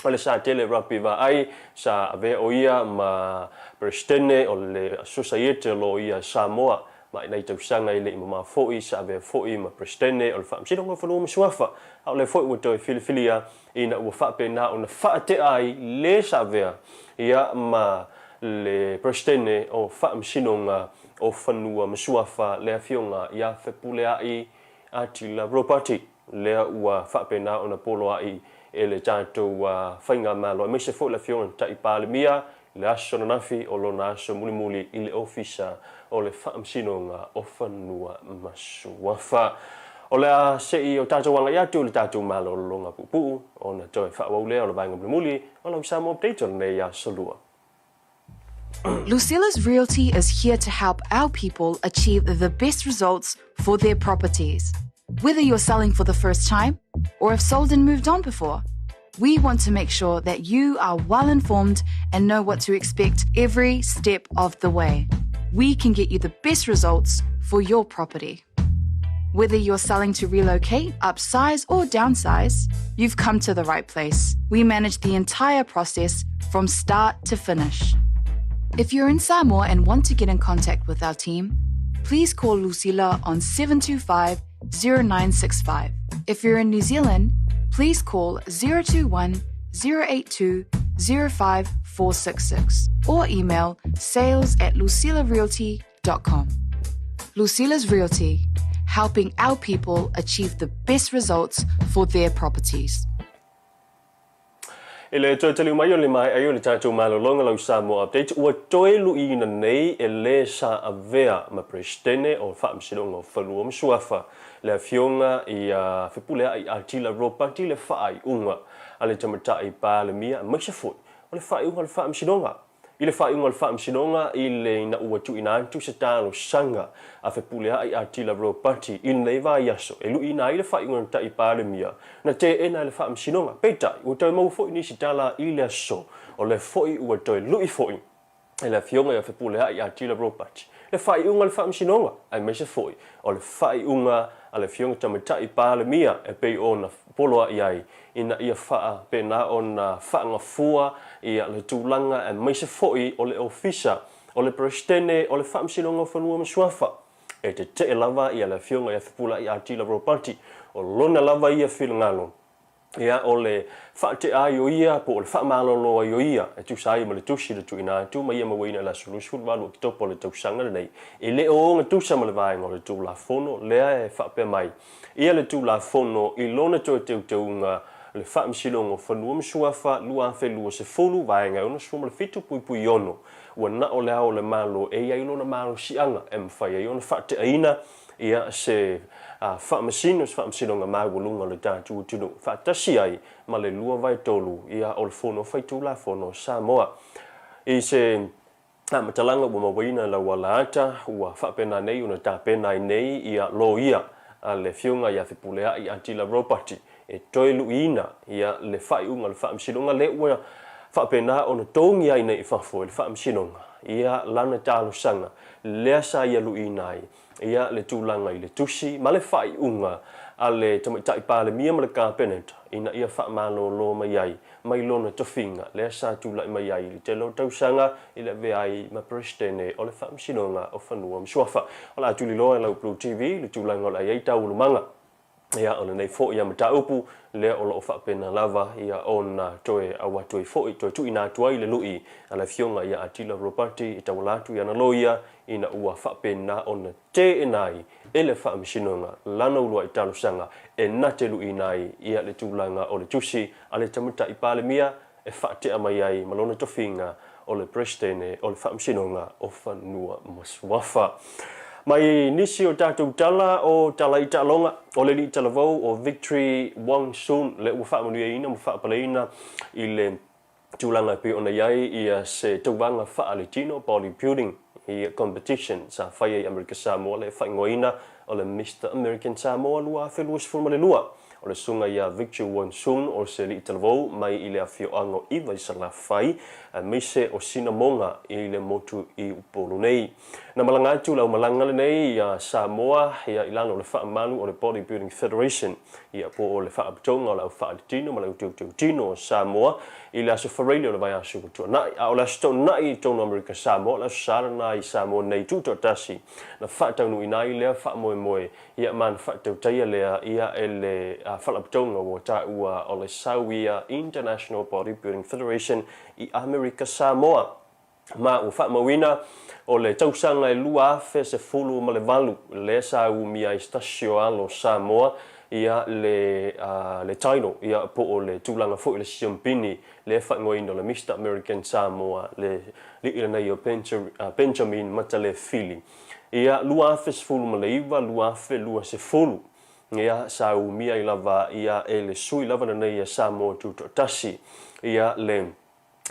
O le Satele Rugby Vaai sa avea o ia ma Peresetene o le Sosaiete o Loia Samoa ma i nai tausaga e le i mamao foi sa avea foi ma Peresetene o le Faamasinoga o Fanua ma Suafa. A o lea foi ua toe filifilia ina ua faapena ona faatea ai le sa avea ia ma le Peresetene o Faamasinoga o Fanua ma Suafa le Afioga ia Fepuleai Atila Ropati. Lea ua faapena ona poloai e le tatou Faigamalo aemaise foi le Afioga i le Tamaitai Palemia i le aso ananafi o lona aso mulimuli i le Ofisa o le Faamasinoga o Fanua ma Suafa. O le a se i o tatou agai atu i le tatou malologa puupuu ona toe faaauau lea o le vaega mulimuli o lau Samoa Update o lenei aso Lua. Lucilla's Realty is here to help our people achieve the best results for their properties. Whether you're selling for the first time or have sold and moved on before, we want to make sure that you are well informed and know what to expect every step of the way. We can get you the best results for your property. Whether you're selling to relocate, upsize, or downsize, you've come to the right place. We manage the entire process from start to finish. If you're in Samoa and want to get in contact with our team, please call Lucila on 725 0965. If you're in New Zealand, please call 021 082 05466 or email sales at lucilarealty.com. Lucila's Realty, helping our people achieve the best results for their properties. I le toe taliu mai o le maea o le tatou malologa lau Samoa Update, ua toe luiina nei e le sa avea ma Peresetene o Faamasinoga o Fanua ma Suafa le Afioga ia Fepuleai Atila Ropati le faaiuga a le Tamatai Palemia aemaise foi o le faaiuga o le Faamasinoga. I le faaiuga o le Faamasinoga i le ina ua tuuina atu se talosaga a Fepuleai Atila Ropati i lenei vaiaso e luiina ai le faaiuga na ta'i Palemia na teena e le Faamasinoga. Peitai, ua toe maua foi nisi tala i le aso o lea foi ua toe lu'i foi e le Afioga ia Fepuleai Atila Ropati le faaiuga a le Faamasinoga aemaise foi o le faaiuga a le Afioga Tamaitai Palemia e pei ona poloai ai ina ia faapena ona faagafua ia le tulaga aemaise foi o le Ofisa o le Peresetene o le Faamasinoga o Fanua ma Suafa. E tetee lava ia le Afioga ia Fepuleai Atila Ropati, o lona lava ia finagalo, ia o le faatea ai o ia po o le faamalolo ai o ia e tusa ai ma le tusi na tuuina atu ma ia mauaina i le aso 28 Oketopa o le tausaga lenei, e le o ogatusa ma le vaega o le Tulafono lea e faapea mai ia le Tulafono i lona toe teuteuga le Faamasinoga o Fanua ma Suafa 2020, Vaega e 67.6, ua na o le ao o le Malo e i ai lona malosiaga e mafai ai ona faateaina ia se faamasino, se faamasinoga maualuga o le tatou atunuu, faatasi ai ma le 2/3 ia o le Fono Faitulafono o Samoa. I se faamatalaga ua mauaina lau alaata, ua faapena nei ona tapena ai nei ia loia a le Afioga ia Fepuleai Atila Ropati. e toe luiina ia le faaiuga o le Faamasinoga lea ua faapena ona togi ai nei i fafo e le Faamasinoga ia lana talosaga lea sa ia luiina ai ia le tulaga i le tusi ma le faaiuga a le Tamaitai Palemia ma le Kapeneta ina ia faamalolo mai ai mai lona tofiga lea sa tulai mai ai i le tele o tausaga i le avea ai ma Peresetene o le Faamasinoga o Fanua ma Suafa. O le a tuliloa e lau Blue TV le tulaga o le a i ai taualumaga Ia, o lenei foi ia mataupu lea o lo o faapena lava ia ona toe au atu ai foi, toe tuuina atu ai le lui a le Afioga ia Atila Ropati e tauala atu i ana loia ina ua faapena ona teena ai e le Faamasinoga lana uluai talosaga e na te luiina ai ia le tulaga o le tusi a le Tamatai Palemia e faatea mai ai ma lona tofiga o le Peresetene o le Faamasinoga o Fanua ma Suafa. Mai nisi o tatou tala o tala i taaloga, o le alii talavou o Victory Wong Soon lea ua faamanuiaina ma faapaleina i le tulaga e pei ona i ai ia se tauvaga faaletino, body building competition, sa faia i Amerika Samoa lea e faaigoaina o le Mister American Samoa 2022. O le susuga ia Victor Won Soon o se alii talavou mai i le afioaga o Iva i Salafai, aemaise o Sinamoga i le motu i Upolu nei. Na malaga atu le aumalaga lenei ia Samoa ia i lalo o le faamalu o le Body Building Federation ia po o le Faaputouga o le Au Faaletino ma le Au Teuteutino o Samoa i le Aso Faraile o le vaiaso ua tuanai. A o le Aso Toonai i totonu o Amerika Samoa, o le Aso Sa lena i Samoa nei tutoatasi na faataunuuina ai lea faamoemoe Ia ma na faatautaia lea ia e le Faalapotopotoga ua taua o le Sauia International Bodybuilding Federation i Amerika Samoa. Ma ua faamauina o le tausaga e 2018 lea sa umia ai se tasi o alo Samoa ia le le title ia po o le tulaga foi o le siompini lea e faaigoaina o le Mister American Samoa le lii lenei o Benjamin Matalefili. Ia, 2019, 2020, ia, sa umia ai lava ia e le sui lava lenei a Samoa Tutoatasi, ia, le,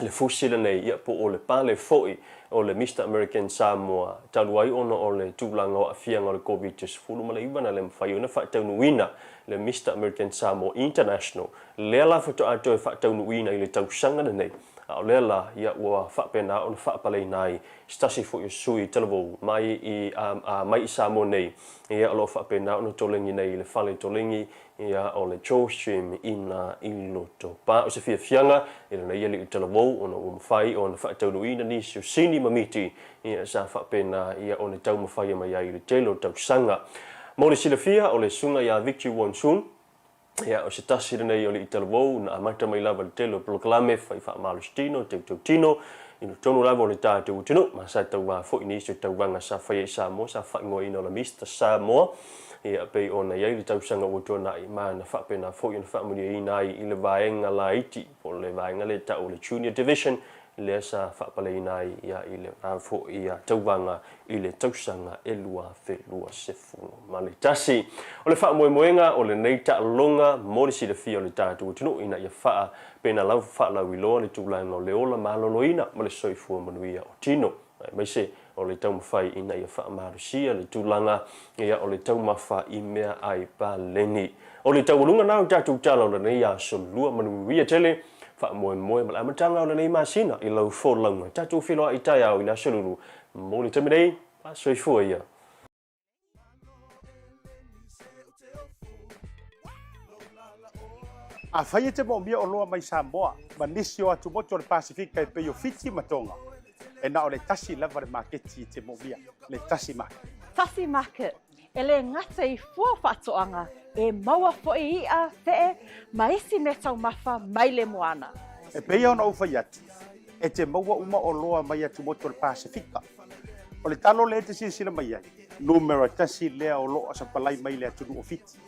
le fusi lenei, ia, po o le pale foi o le Mister American Samoa, talu ai ona o le tulaga o aafiaga o le Koviti-19 na le mafai ona faataunuuina le Mister American Samoa International, lea la faatoa toe faataunuuina i le tausaga lenei, a o lea la, ia, ua faapena ona faapaleina ai se tasi foi o sui talavou mai i a mai i Samoa nei, ia o lo o faapena ona tolegi nei i le fale tolegi ia o le Jaw Stream ina i Lotopa. O se fiafiaga i lenei alii talavou ona ua mafai ona faataunuuina nisi o sini ma miti ia sa faapena ia ona taumafaia mai ai i le tele o tausaga. Mo le silafia, o le susuga ia Victory Won Soon, Ia, o se tasi lenei o alii talavou na amata mai lava i le tele o polokalame fai faamalosi tino, teuteu tino, i totonu lava o le tatou atunuu. Ma sa tauva foi nisi o tauvaga sa faia i Samoa, sa faaigoaina o le Mister Samoa, ia, pei ona i ai le tausaga ua tuanai, ma na faapena foi ona faamanuiaina ai i le vaega laiti, po o le vaega lea e tau o le Junior Division, lea sa faapaleina ai ia i le a foi ia tauvaga i le tausaga e 2021. O le faamoemoega o lenei taaloga mo le silafia o le tatou atunuu ina ia faapena lava faalauiloa le tulaga o le ola maloloina ma le soifua manuia o tino, aemaise o le taumafai ina ia faamalosia le tulaga ia o le taumafa i meaai paleni. O le taualuga na o tatou tala o lenei aso lua manuia tele faamoemoe ma le amataga o lenei masina i lau folauga. Tatou feiloai taeao i le aso lulu mo le taimi nei, soifua ia. Afai e te moomia oloa mai Samoa ma nisi o atumotu o le Pasefika e pei o Fiti ma Tonga, e na o le tasi lava le maketi e te moomia, le Tasi Market. Tasi Market, e le gata i fua faatoaga, e maua foi i'a, fe'e, ma isi meataumafa mai le moana. E pei ona ou fai atu, e te maua uma oloa mai atumotu o le Pasefika. O le talo lea e te silasila mai ai, numera tasi lea o lo o sapalai mai le atunuu o Fiti.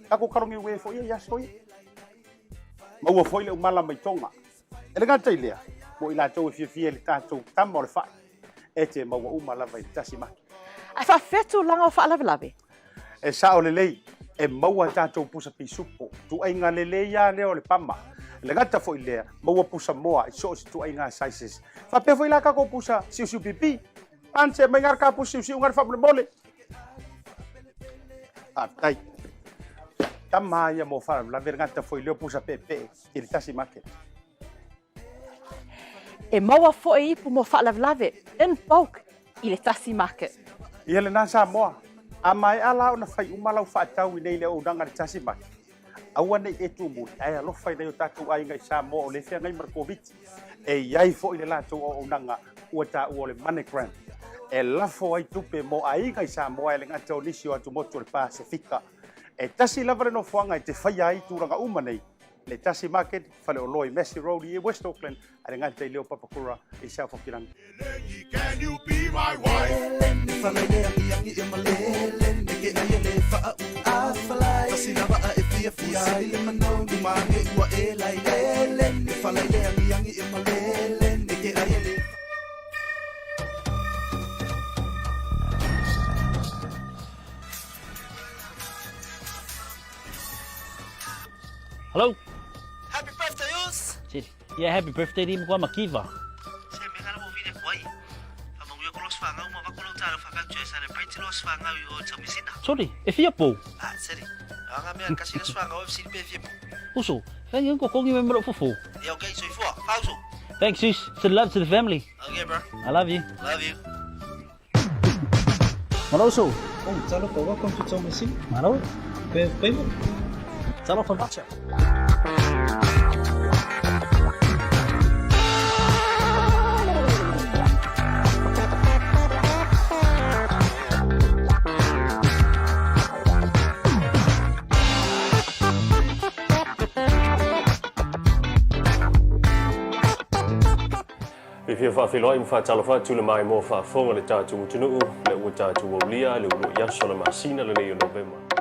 Tatou kalogiue foi ia i aso ia. Maua foi le umala mai Tonga. E le gata i lea, mo i latou e fiafia i le tatou tama o le fai, e te maua uma lava i le tasi maki. Ae faafefea tulaga o faalavelave? E sao lelei, e maua tatou pusa pisupo, tuaiga lelei a lea o le pama. E le gata foi i lea, maua pusa moa i so o se tuaiga sizes. Faapea foi la tatou pusa siusiu pipi. Ante mai ngā ka pusa siusiu ngā faamolemole. Faafetai. tama ia mo faalavelave le gata foi lea o pusa peepee i le tasi market. E maua foi ipu mo faalavelave in bulk i le tasi market. Ia lena Samoa, a maea la ona fai uma lau faatau i nei le auaunaga i le tasi market, aua ne i e tuumuli ae alofa i nai o tatou aiga i Samoa o lea e feagai ma le Koviti. E i ai foi le latou auaunaga ua taua o le MoneyGram e lafo ai tupe mo aiga i Samoa e le gata o nisi o atumotu o le Pasefika. E tasi lava le nofoaga e te faia ai tulaga uma nei, le Tasi Market, faleoloa i Massey Road i West Auckland, a le gata i leo Papakura i South Hokirangi. Hello. Happy birthday, Us! Yeah, happy birthday di mkwa makiva. Se me ngala mo vile kwai. Fa mo yo los fanga uma va kolo talo fa fa tue celebrate los fanga yo tamisina. Sorry, e fia po. Ah, seri. Anga me kasi los fanga o fsi pe fia po. Uso, thank you ko kongi me mro fufu. Yeah, okay, so ifua. Pauso. Thanks, sis. Send love to the family. Okay, bro. I love you. Love you. Malo uso. Oh, talofa, welcome to Tomasina. Malo. Pe payment. Talofa vacha. E fia faafeiloai ma faatalofa atu le maimoa faafofoga le tatou atunuu, le ua tatou aulia le uluai aso o le masina lenei o Novema.